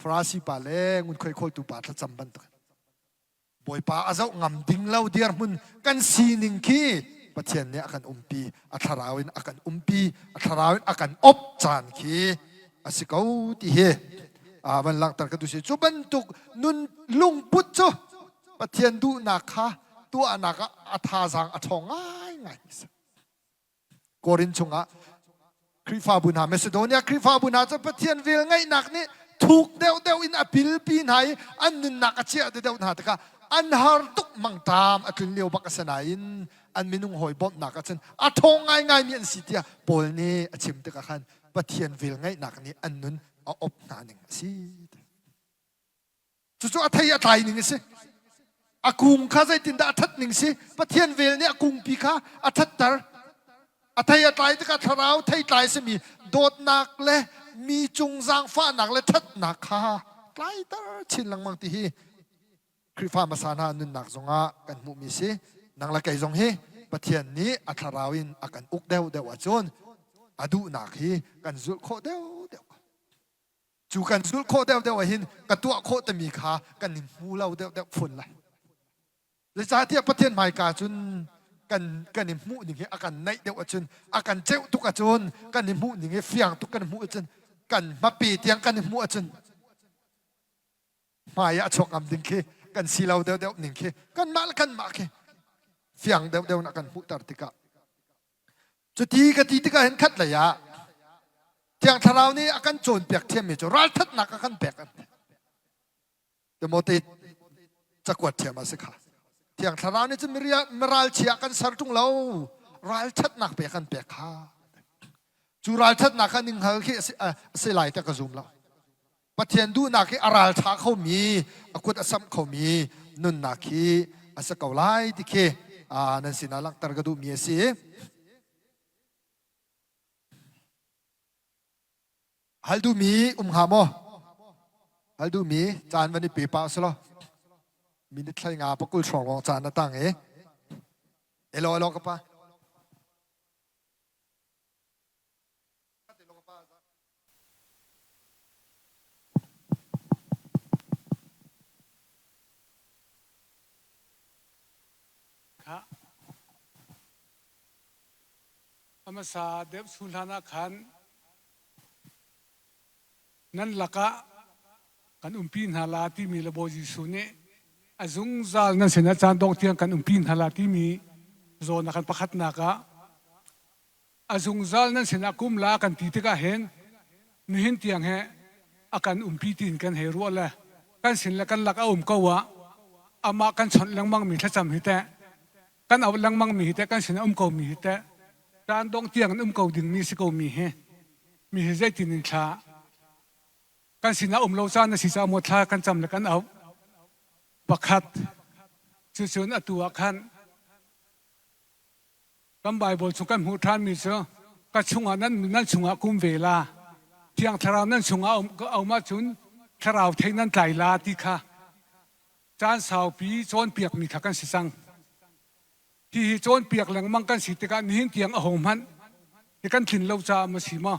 Farasi pa le ngunkhuai khawltu pa thlacam bantuk. Bawipa a zoh ngam ding lo dirhmun kan sining khi Pathian nih a kan umpi, a thlarau in a kan umpi, a thlarau in a kan op caan khi a si ko ti hi van langhter ka duh si. Cu bantuk nun lungput cu Pathian duhnak kha tuahnak ah a thazaang a ṭhawng ngaingai. Korin chungah Khrihfabu hna Macedonia Khrihfabu hna cu Pathian vel ngeihnak nih thuk deuhdeuh in a pilpi hna i an nunnak a chiah deuh hna tikah an har tuk mangṭam a tlun lio bak a si nain an minung hawi bawmhnak ahcun a ṭhawng ngaingaimi an si tiah Paul nih a chim tikah khan Pathian vel ngeihnak nih an nun a op hna ning a si. Cucu a thei a tlai ning a si. A kung kha zeitindah a ṭhat ning si? Pathian vel nih a kungpi kha a ṭhatter. A thei a tlai tikah thlarau theitlai simi dawtnak le mi cung zaangfahnak le ṭhatnak kha tlaiter chin lengmang ti hi Khrihfa hmasa hna nunnak zongah kan hmuhmi si. Nang le kei zong hi Pathian nih a thlarau in a kan uk deuhdeuh ahcun a duhnak hi kan zulh khawh deuhdeuh. Cu kan zulh khawh deuhdeuh ahhin ka tuah khawh timi kha kan in hmu lo deuhdeuh phun lai. Zeicahtiah Pathian hmaika cun kan kan i hmuh ning hi a kan naih deuh ahcun a kan ceuh tuk ahcun kan i hmuh ning hi fiang tuk kan hmuh ahcun kan hmape tiang kan i hmuh ahcun hmai ah a chuak ngam ding khi kan si lo deuhdeuh ning khi kanmah le kanmah khi fiang deuhdeuh na kan hmuhter tikah Cuti ka ti tikah hin khat lei ah Thiang Thlarau nih a kan cawnpiak thiammi cu ralthatnak a kan pek an ti. Timote cakuat thiam a si kha. Thiang Thlarau nih cun miralchia kan ser ṭung lo, ralṭhatnak pe kan pek kha. Cu ralṭhatnak kha ning hngal khi a si lai tiah ka zum lo. Pathian duhnak hi a ralṭha khomi, a kut a samh khomi nunnak hi a si ko lai ti khi nan sinah langhter ka duhmi a si. Hal duhmi um hnga maw? Hal duhmi caan van i pe pah usih law. Minute thlai nga pakul hrawng lawng caan a tang i. Elo elo ka pa.
A hmasa deuh chung hlan ah khan nan lakah kan umpi hna la timi le Bawi Jesuh nih a zungzal nan sinah caan dongh tiang kan umpi hna la timi zawn ah khan pakhatnak ah A zungzal nan sinah kum la kan ti tikah hin nihin tiang he a kan umpi tiin kan hei ruah le kan sin le kan lak a um ko ah amah kan chawnh lengmang mi thlacam hi teh kan auh lengmang mi hi teh kan sin a um ko mi hi teh caan dongh tiang in um ko ding mi si ko mi hi mi hi zeitin in thla kan sinah um lo caan a si caah maw thla kan cam le kan auh pakhat cucun atu ah khan Kan Baibal chung kan hmuh ṭhanmi cu ka chungah nan nan chungah kum ve la, Thiang Thlarau nan chungah a um ahcun Thlarau thei nan tlai la ti kha caan saupi cawnpiakmi kha kan si cang. Hihi cawnpiak lengmang kan si tikah nihin tiang a hung hmanh hi kan tlin lo caah maw si maw,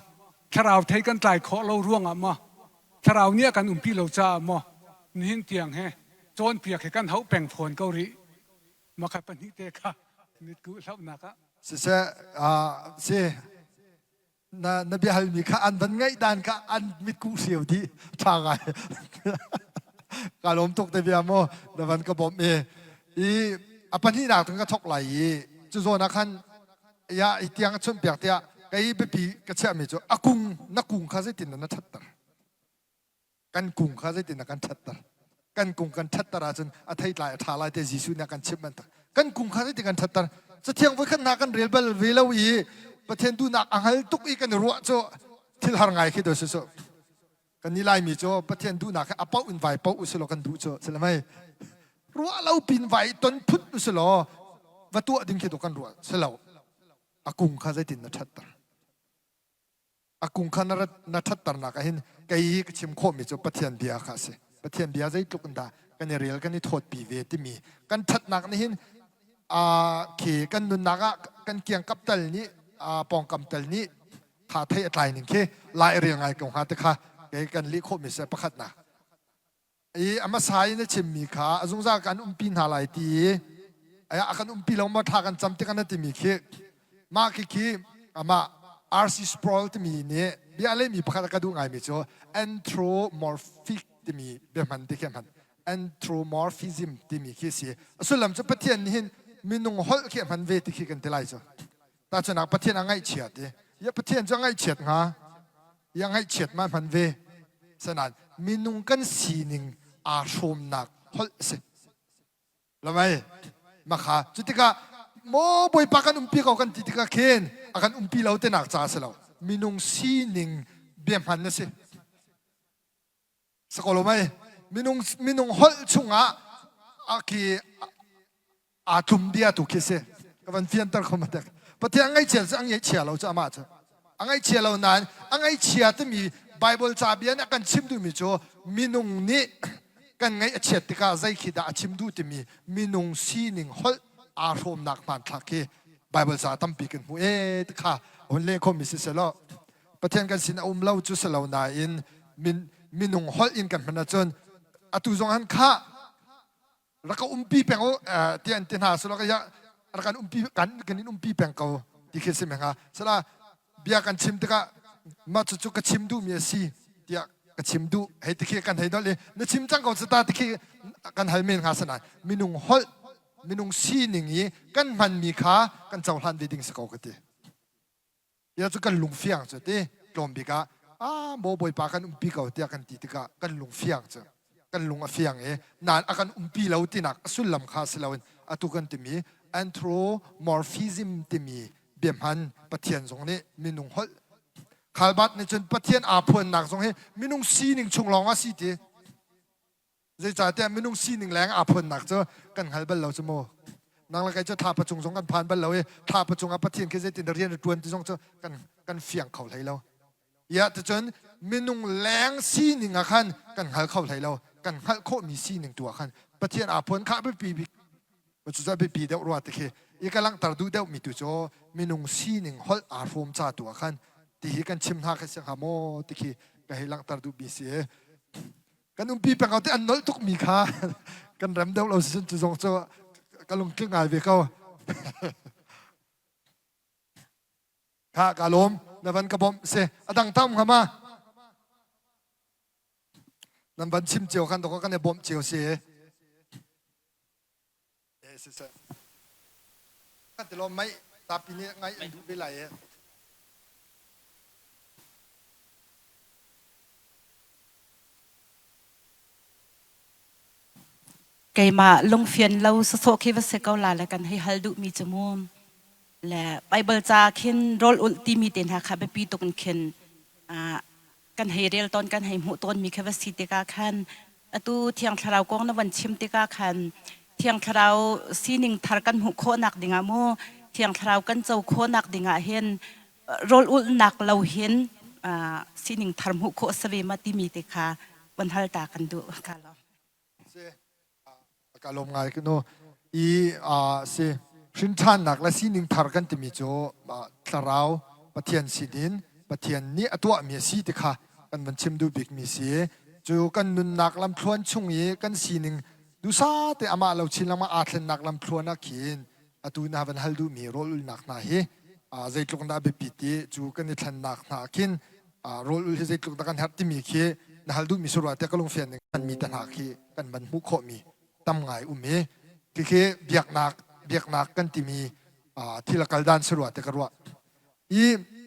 Thlarau thei kan tlai khawh lo ruangah maw, Thlarau nih a kan umpi lo caah maw, nihin tiang hi cawnpiak hi kan hauh peng fawn ko rih. Makhat pahnih te kha mitkuh hlauhnak ah.
Siseh, si na na biahalmi kha an van ngaih dan kha an mitkuh hriu dih ṭha ngai. Ka lawm tuk te bia mu na van ka bawmh i i a pahnihnak tun ka thok lai i cu zawn ah khan ya i tiang a chawnh piak tiah kei biapi ka chiahmi cu a kung na kung kha zeitin na ṭhatter Kan kung kha zeitin a kan ṭhatter? Kan kung kan ṭhatter ahcun a theitlai a ṭha lai te Jesuh nih a kan chimh bantuk. Kan kung kha zeitin kan ṭhatter? Cathiang voikhat hna kan rel bal ve lo i Pathian duhnak a hngal tuk i kan i ruah cu thil har ngai khi do si su. Kan nih Laimi cu Pathian duhnak hi a paoh in vai paoh usih law kan duh cu si le mei. Ruah lo pin vai ton phut usih law va tuah ding khi tu kan ruah si lo. A kung kha zeitin na ṭhatter? A kung kha na ṭhatternak ah hin kei ka chim khawhmi cu Pathian bia kha a si. Pathian bia zeitluk in dah kan i rel kan i thawtpi ve timi kan ṭhatnak nih hin khi kan nunnak ah kan kiangkap tal nih pawngkam tal nih kha thei a tlai ning khi lai rel ngai ko hnga te kha kei kan lih khawhmi si pakhatnak. I a hmasa in a chimmi kha a zungzal kan umpi hna lai ti i a kan umpi lo maw thla kan cam tikah na timi khi mah khi khi amah R.C. Sproul timi nih bia lehmi pakhat a ka duh ngaimi cu anthropomorphic timi biahman ti khi a hman. Anthropomorphism timi khi a si. A sullam cu Pathian nih hin minung holh khi a hman ve ti khi kan ti lai cu. Tahchunhnak Pathian a ngaihchiat i ya Pathian cu a ngaihchiat hnga ya ngaihchiat ma hman ve. Sanain minung kan sining aa hrawmnak holh a si. Lamai makha cu tikah maw Bawipa kan umpi ko kan ti tikah khin a kan umpi lo tinak ca a si lo. Minung sining biahman a si. Sako lo mei minung minung holh chungah a ki aa tlum bia tu khi si. Ka van fianter kho ma tek. Pathian ngaihchia cu a ngaihchia lo cu amah cu. A ngaihchia lo nain a ngaihchia timi Bible ca bia nih a kan chim duhmi cu minung nih kan ngaih a chiat tikah zei khi dah a chim duh timi minung sining holh aa hrawmnak hmanthlak khi Bible ca tampi kan hmu e ti kha hun leh khomi si selaw Pathian kan sin a um lo cu si lo nain min, minung holh in kan hman ahcun atu zong han khah rak ka umpi peng u ti an ti hna silo ka ya rak kan umpi kan kan in umpi peng ko ti khi si menga sala bia kan chim tikah mah cu cu ka chim duh mi a si tiah ka chim duh hei ti khi kan hei dol i na chim cang ko ta ti khi kan hal men hnga sana minung holh minung sining i kan hman mi kha kan cohlan ve ding si ko ka ti Tiah cu kan lungfiang cu ti tlawm bik ah ah maw Bawipa kan umpi ko tiah kan ti tikah kan lungfiang cu kan lung a fiang i nain a kan umpi lo tinak a sullam kha si loin atu kan timi anthropomorphism timi biahman Pathian zong nih minung holh khalbat nih cun Pathian aa phuannak zong hi minung sining chung lawng a si ti Zeicahtiah minung sining leng aa phuannak cu kan hngal bal lo cu mu. Nang le kei cu thlapa cung zong kan phan bal lo i thlapa cung ah Pathian khi zeitin rian a ṭuan ti zong cu kan kan fiang kho hlei lo. Ia ticun minung leng sining ah khan kan hngal kho hlei lo. Kan hngalh khawhmi sining tu ah khan Pathian aa phuan kha biapi bik cucu biapi deuh rua ti khi i ka langhter duh deuhmi tu cu minung sining holh aa hrawm ca tu ah khan ti hi kan chim hna kha si hnga maw ti khi ka hei langhter duhmi si. Kan umpi peng ko te an nolh tukmi kha kan rem deuh lo si cu zong cu ka lungtling ngai ve ko. Kha ka lawm na van ka bawmh si a dang tam hnga ma nan van chim cio khan dok kan i bawmh cio si. Eh si si. Kan ti lawm mai tapi nih ngai an duh ve lai e.
Keimah lungfian lo sawsawh khi va si ko la le kan hei hal duhmi cu mu. Le Bible ca khin rawl ulh timi te hna kha biapi tuk in khin kan hei rel tawn kan hei hmuh tawnmi kha va si tikah khan atu Thiang Thlarau kong na van chim tikah khan Thiang Thlarau sining thar kan hmuh khawhnak dingah mu Thiang Thlarau kan co khawhnak dingah hin rawl ulhnak lo hin sining thar hmuh khawh a si ve ma timi te kha van hal ta kan duh ka lawm.
Ka lawm ngai ka nu. I si hrinṭhannak le sining thar kan timi cu thlarau Pathian sinin Pathian nih a tuahmi a si ti kha kan van chim duh bikmi si. Cu kan nunnak lamthluan chung i kan sining duhsah te amah lo chin lengmang aa thlennak lamthluan ah khin atu na van hal duhmi rawl ulnak hna hi zeitluk dah a biapit i cu kan i thlennak hna khin rawl ul hi zeitluk dah kan herh timi khi na hal duhmi si rua tiah ka lungfian ning mi te hna khi kan van hmuh khawhmi tam ngai um i khi biaknak biaknak kan timi thil a kal dan si rua tiah ka ruah i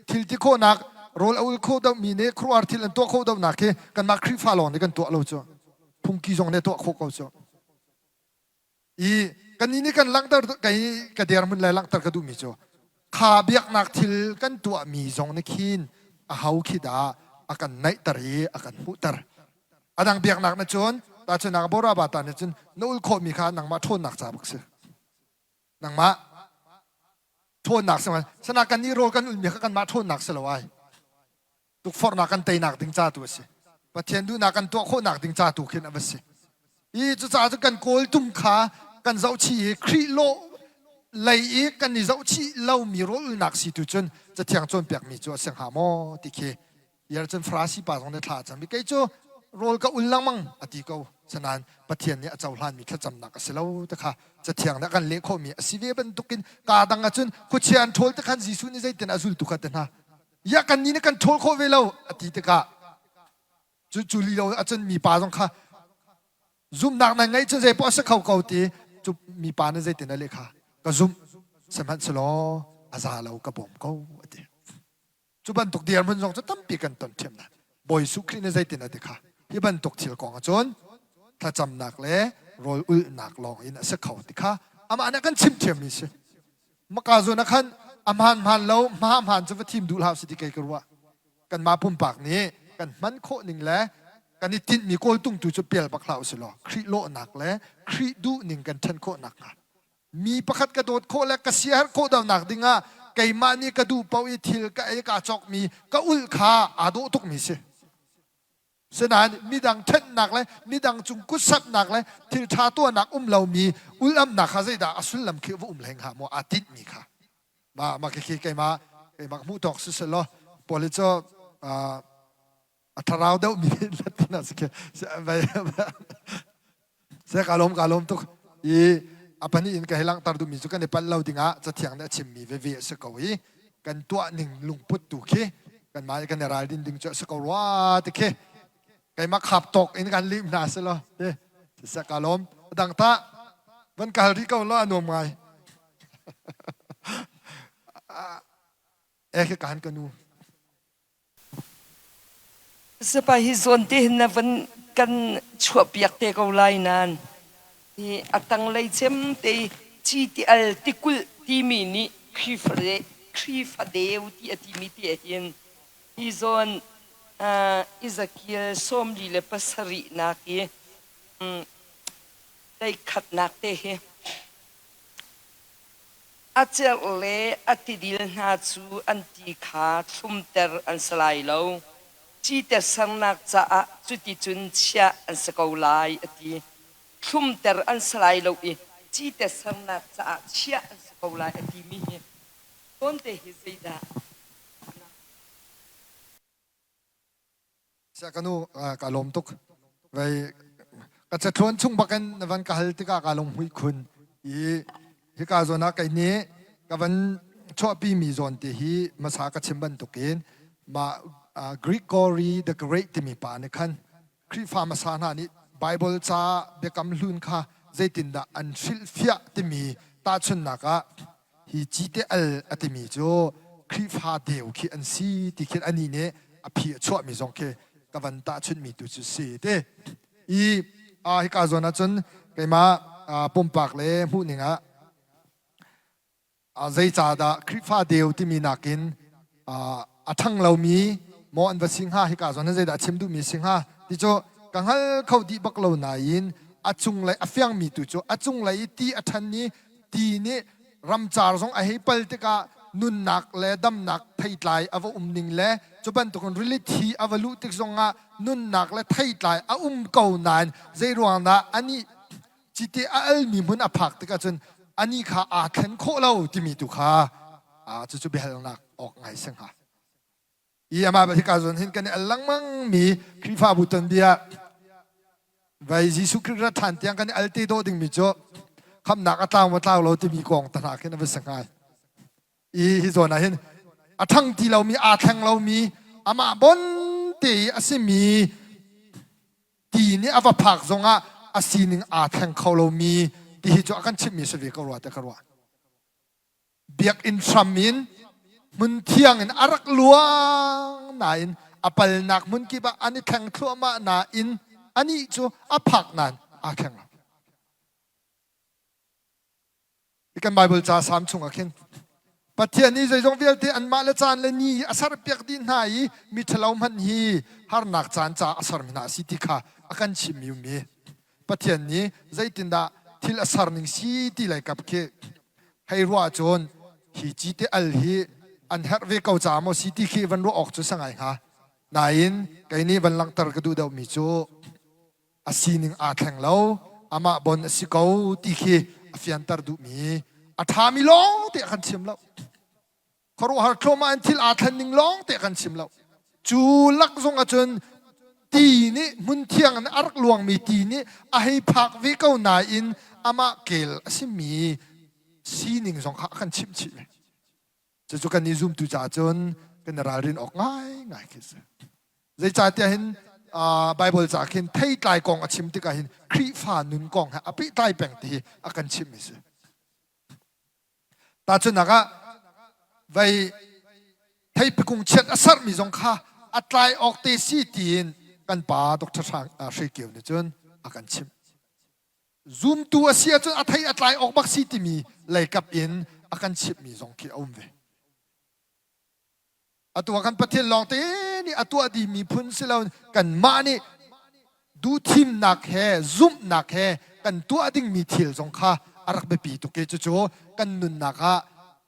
thil ti khawhnak rawl a ul kho deuhmi nih khuaruahhar thil an tuah khawh deuhnak khi kanmah Khrihfa lawng nih kan tuah lo cu phungki zong nih tuah khawh ko cu I kannih nih kan langhter kei ka dirhmun le langhter ka duhmi cu kha biaknak thil kan tuahmi zong nih khin a ho khi dah a kan naihter i a kan hmuhter. A dang biaknak na cun tahchunhnak Boraba ta nih cun na ul khawhmi kha nangmah ṭhawnnak ca bak si. Nangmah ṭhawnnak si sana kan nih rawl kan ulmi kha kanmah ṭhawnnak si lo ai. Tukforhnak kan teinak ding ca tu a si. Pathian duhnak kan tuah khawhnak ding ca tu khin a va si. I cucaah cu kan kawltung kha kan zohchih i Khrih lawh lei i kan i zohchih lomi rawlulnak si tu cun Cathiang cawnpiakmi cu a si hnga maw ti khi. Iar cun Farasi pa zong nih thla a cam i kei cu. Rawl ka ul lengmang a ti ko. Sanain Pathian nih a cohlanmi thlacamnak a si lo ti kha Cathiang nih a kan leh khawhmi a si ve bantukin kaa dang ahcun khuachia an ṭhawl ti khan Jesuh nih zeitin a zultu kha ti hna. Ya kannih nih kan ṭhawl khawh ve lo a ti tikah cu cu lilo ahcun mipa zong kha zumhnak nan ngeih cun zei poah a si kho ko ti cu mipa nih zeitin a leh kha ka zumh sihmanhsehlaw a za lo ka bawm ko a ti. Cu bantuk dirhmun zong cu tampi kan ton ṭhiam hna. Bawi Jesuh Khrih nih zeitin a ti kha hi bantuk thil kong ahcun thlacamnak le rawl ulhnak lawng in a si kho ti kha amah nih a kan chimh ṭhiammi si. Maka zawn ah khan a hmaan hmaan lo hma hmaan cu va thim duh hlah usih ti kei ka ruah. Kanmah pumpak nih kan hman khawh ning le kan i tinhmi kawltung tu cu pial bak hlah usih law Khrih lawhnak le Khrih duhning kan ṭhen khawh nakhnga mi pakhat ka dawt khawh le ka siaherh khawh deuhnak dingah keimah nih ka duh paoh i thil ka ei kaa cawkmi ka ulh kha aa dawh tukmi si. Sinain midang ṭhennak le midang cung kutsatnak le thil ṭha tuahnak um lomi ulh-amnak kha zeidah a sullam khi va um hlei hnga maw aa tinhmi kha. Mah mah khi keimah keimah hmuh tawk si selaw Paul cu a thlarau deuh mi Latin ah si khi se ka lawm ka lawm tuk i a pahnih in ka hei langhter duhmi cu kan i palh lo dingah cathiang nih a chimmi veve a si ko i kan tuah ning lungput tu khi kanmah kan i ralrin ding cu a si ko rua ti khi keimah khap tawk in kan lim hna si lo ti siseh ka lawm dang ta van kal rih ko lo a nuam ngai e khi kan ka nu
Sapa hi zawn te hin na van kan chuahpiak te ko lai nain hi a tanglei cem te ci ti al tikulh timi nih Khrihfa Khrihfa deu ti a timi te hin hi zawn Ezekiel 47 nak i deikhatnak te hi A cerh le a tidil hna cu an ti kha thlumter an si lai lo. Cite sernak caah cuticun chiah an si ko lai, a ti. Thlumter an si lai lo i cite sernak caah chiah an si ko lai, a timi hi tawnte hi zeidah
Sia ka nu ka lawm tuk. Vei ka cathluan chung bakin na van ka hal tikah ka lung hmuih khun i hika zawn ah kei nih ka van chuahpi mi zawn te hi hmasa ka chim bantukin mah Gregory the Great timi pa nih khan Khrihfa hmasa hna nih Bible ca biakam hlun kha zeitindah an hrilhfiah timi tahchunhnak ah Hi cite al a timi cu Khrihfa deu khi an si ti khin anih nih a phi a chuahmi zong khi ka van tahchunhmi tu cu si ti. I hika zawn ahcun keimah pumpak le hmuhning ah zeicahdah Khrihfa deu timi nakin a ṭhang lomi maw an va si hnga hika zawn hin zeidah a chim duhmi si hnga ti cu ka hngal kho dih bak lo nain a cunglei a fiangmi tu cu a cunglei i ti a ṭhan i ti nih ramcar zong a hei pal tikah nunnak le damnak theitlai a va um ning le cu bantukin rili thi a va luh tik zongah nunnak le theitlai a um ko nain zei ruang dah anih cite a almi hmun a phak tikah cun anih kha aa thlen khawh lo timi tu kha cucu biahalnak awk ngai si hnga. I amah hika zawn hin kan i al lengmang mi Khrihfabu tuanbia vai Jesuh Khrih rat ṭhan tiang kan i al te dawh dingmi cu khamnak a tlau maw tlau lo timi kong te hna khin a va si ngai. I hi zawn ah hin a ṭhang ti lomi aa thleng lomi amah bon te i a simi ti nih a va phak zongah a sining aa thleng kho lomi ti hi cu a kan chimhmi si ve ko rua te ka ruah. Biakinn hram in hmun thiang in a rak luang nain a palnak hmun kip ah an i thleng thluahmah nain anih cu a phak nain aa thleng lo. Kan Bible ca Salm chungah khin Pathian nih zeizong vialte anmah le caan le ni a serpiak dih hna i mi ṭhalo hmanh hi harnak caan caah a sermi hna a si ti kha a kan chimmi um i Pathian nih zeitindah thil a ser ning si ti lei kap khi hei ruah ahcun hi cite al hi an herh ve ko caah maw si ti khi van ruah awk cu sa ngai hnga. Nain kei nih van langhter ka duh deuhmi cu a sining aa thleng lo amah bon a si ko ti khi a fianter duhmi a ṭhami lawng te a kan chim lo khuaruahhar thluahmah in thil aa thlen ning lawng te a kan chim lo cu lak zong ahcun. Ti nih hmun thiang in a rak luangmi ti nih a hei phak ve ko nain amah kel a simi sining zong kha a kan chimh chih ve. Cucu kan i zumtu caah cun kan i ralrin awk ngaingai khi a si. Zeicahtiah hin Baibal ca khin theitlai kong a chim tikah hin Khrihfa nun kong he a pehtlai peng ti hi a kan chimhmi a si. Tahchunhnak ah vei theipi kung chiat a sermi zong kha a tlai awk te si tiin kan pa Dr. Hre Kio nih cun a kan chimh. Zumtu a si ahcun a thei a tlai awk bak si timi leikap in a kan chimhmi zong khi a um ve. Atu ah kan Pathian lawngte nih a tuah dihmi phun si lo kanmah nih duhthimnak he zumhnak he kan tuah dingmi thil zong kha a rak biapi tuk i cucu kan nunnak ah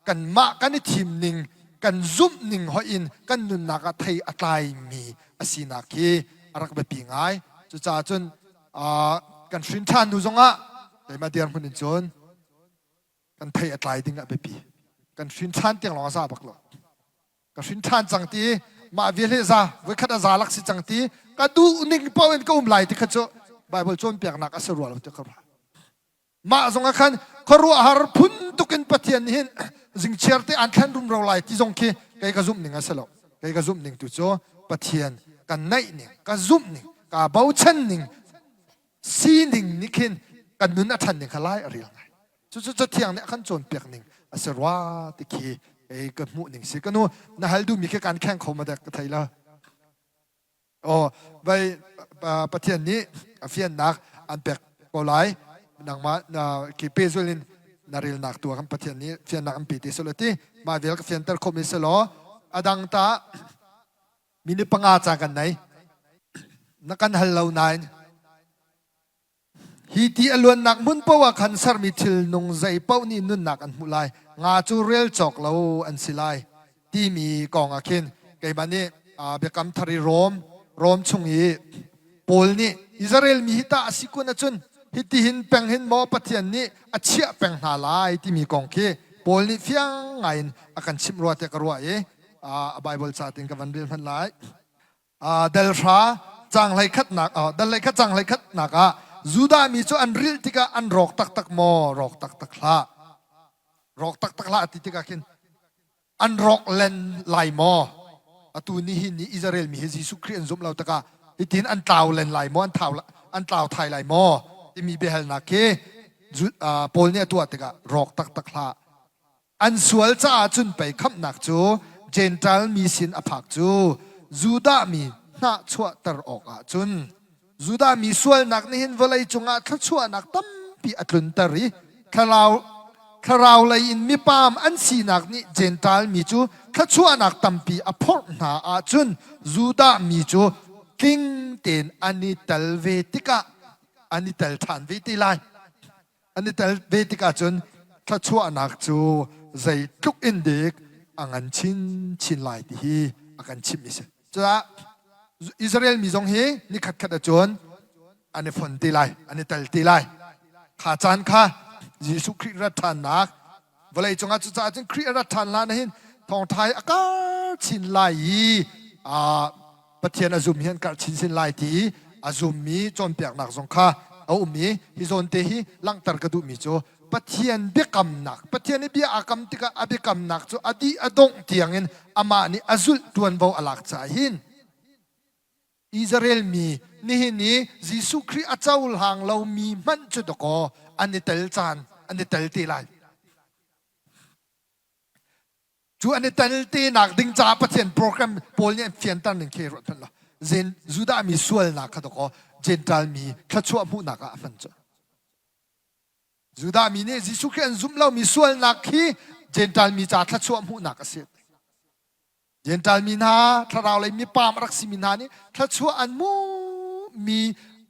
kanmah kan i thim ning kan zumh ning hoih in kan nunnak ah thei a tlaimi a sinak hi a rak biapi ngai. Cucaah cun kan hrin ṭhan hnu zongah keimah dirhmun in cun kan thei a tlai ding ah biapi. Kan hrin ṭhan tiang lawng a za bak lo. Ka hrin ṭhan cang ti mah vial hi za voikhat a za lak si cang ti ka duh ning paoh in ka um lai ti kha cu Bible cawnpiaknak a si rua lo ti ka ruah. Mah zong ah khan khuaruahhar phun tukin Pathian nih hin zingchiar te an thlen rumro lai ti zong khi kei ka zumh ning a si lo. Kei ka zumh ning tu cu Pathian kan naih ning, ka zumh ning, kaa bochan ning, sining nih khin kan nun a ṭhan ning kha lai a rel ngai. Cucu Cathiang nih a kan cawnpiak ning a si rua ti khi kei ka hmuh ning si. Ka nu na hal duhmi khi kan kheng kho ma dek ka thei lo. Aw, vai Pathian nih a fiannak an pek ko lai. Nangmah na ki pehzul in na relnak tu ah khan Pathian nih fiannak an pe te selaw ti. Mah vial ka fianter khawhmi selaw a dang ta minute panga ca kan nei. Na kan hal lo nain Hi ti a luannak hmun paoh ah khan sermi thil nung zei paoh nih nunnak an hmuh lai. Nga cu rel cawk lo an si lai timi kong ah khin keimah nih biakam thar i Rom Rom chung i Paul nih Israel mi hi tah a si kun ahcun hitihin peng hin maw Pathian nih a chiah peng hna lai timi kong khi Paul nih fiang ngaiin a kan chimh rua tiah ka ruah i a Bible ca tin ka van rel hmanh lai. Dal hra caang hlei khatnak dal hlei khat caang hlei khatnak ah Judah mi cu an rilh tikah an rawk taktak maw rawk taktak hlah rawk taktak hlah ti tikah khin an rawk len lai maw atu nihin ni Israel mi hi Jesuh Khrih an zumh lo tikah hitin an tlau len lai maw an thau an tlau thai lai maw timi biahalnak khi Paul nih a tuah tikah rawk taktak hlah An sual caah cun pei khamhnak cu Jentail mi sin a phak cu Judah mi hnahchuahter awkah cun Judah mi sualnak nih hin vawlei cungah thluachuahnak tampi a tlunter i thlarau thlarau lei in mipam an sinak nih Jentail mi cu thluachuahnak tampi a phorh hna ahcun Judah mi cu tling tein an i tel ve tikah an i tel ṭhan ve te lai. An i tel ve tikah cun thluachuahnak cu zeitluk in dik a ngan chinchin lai ti hi a kan chimh a si. Cucaah Israel mi zong hi ni khatkhat ahcun an i fon te lai, an i tel te lai. Kha caan kha Jesuh Khrih rat ṭhannak vawlei cungah cucaah cun Khrih a rat ṭhan hlan ah hin thawngṭha hi a kar chin lai i Pathian a zum hi an karh chinchin lai ti i a zummi cawnpiaknak zong kha a um i hi zawn te hi langhter ka duhmi cu Pathian biakamnak Pathian i bia aa kam tikah a biakamnak cu a dih a dongh tiangin amah nih a zulh ṭuanvo a lak caah hin Israel mi nihin i Jesuh Khrih a cohlang lomi hmanh cu dakaw an i tel caan an i tel te lai. Cu an i tel te nak ding caah Pathian program Paul nih an fianter ning khi ruat hmanh law Judah mi sualnak kha dakaw Gentile mi thluachuah hmuhnak ah a hman cu. Judah mi nih Jesuh Khrih an zumh lomi sualnak khi Gentile mi ca thluachuah hmuhnak a si. Gentile mi hna thlarau lei mipam a rak simi hna nih thluachuah an hmuhmi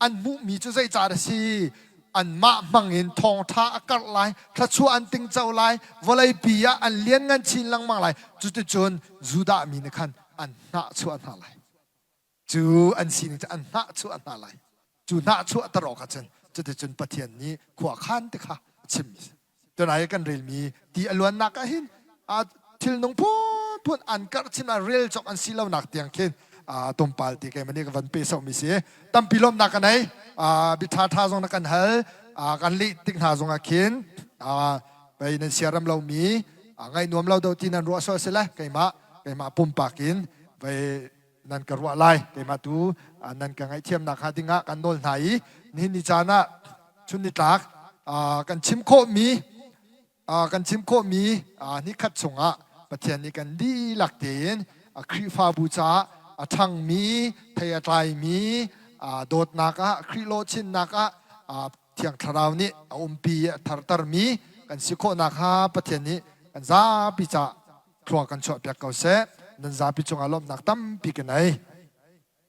an hmuhmi cu zeicah a si? Anmah hmangin thawngṭha a karh lai, thluachuah an tingco lai, vawleipi ah an lianngan chin lengmang lai. Cuticun Judah mi nih khan an hnahchuah hna lai. Cu an sining cu an hnahchuah hna lai. Cu hnahchuahter awkah cun cuticun Pathian nih khua a khan ti kha a chimmi a si. Tunai i kan relmi ti a luannak ah hin thilnung phunphun an karh chin ah rel cawk an si lonak tiang khin. Tumpal ti keimah nih ka van pe sohmi si. Tampi lawmhnak ka nei. Bia ṭha zong na kan hal. Kan leh tik hna zong ah khin pei nan siaram lomi ngaih nuam lo do ti nan ruah sual si le keimah keimah pumpak in vei nan ka ruah lai. Keimah tu nan ka ngaihthiamnak hnga dingah kan nawl hna i nihin ni caan ah chun nitlak kan chim khawhmi kan chim khawhmi nikhat chungah Pathian nih kan dihlak tein Khrihfabu caah a ṭhangmi, thei a tlaimi, dawtnak ah, Khrih lawchinnak ah Thiang Thlarau nih a umpi i a thartermi kan si khawh nakhnga Pathian nih kan zapi caah thlua kan chuahpiak ko seh. Nan zapi cungah lawmhnak tampi ka nei.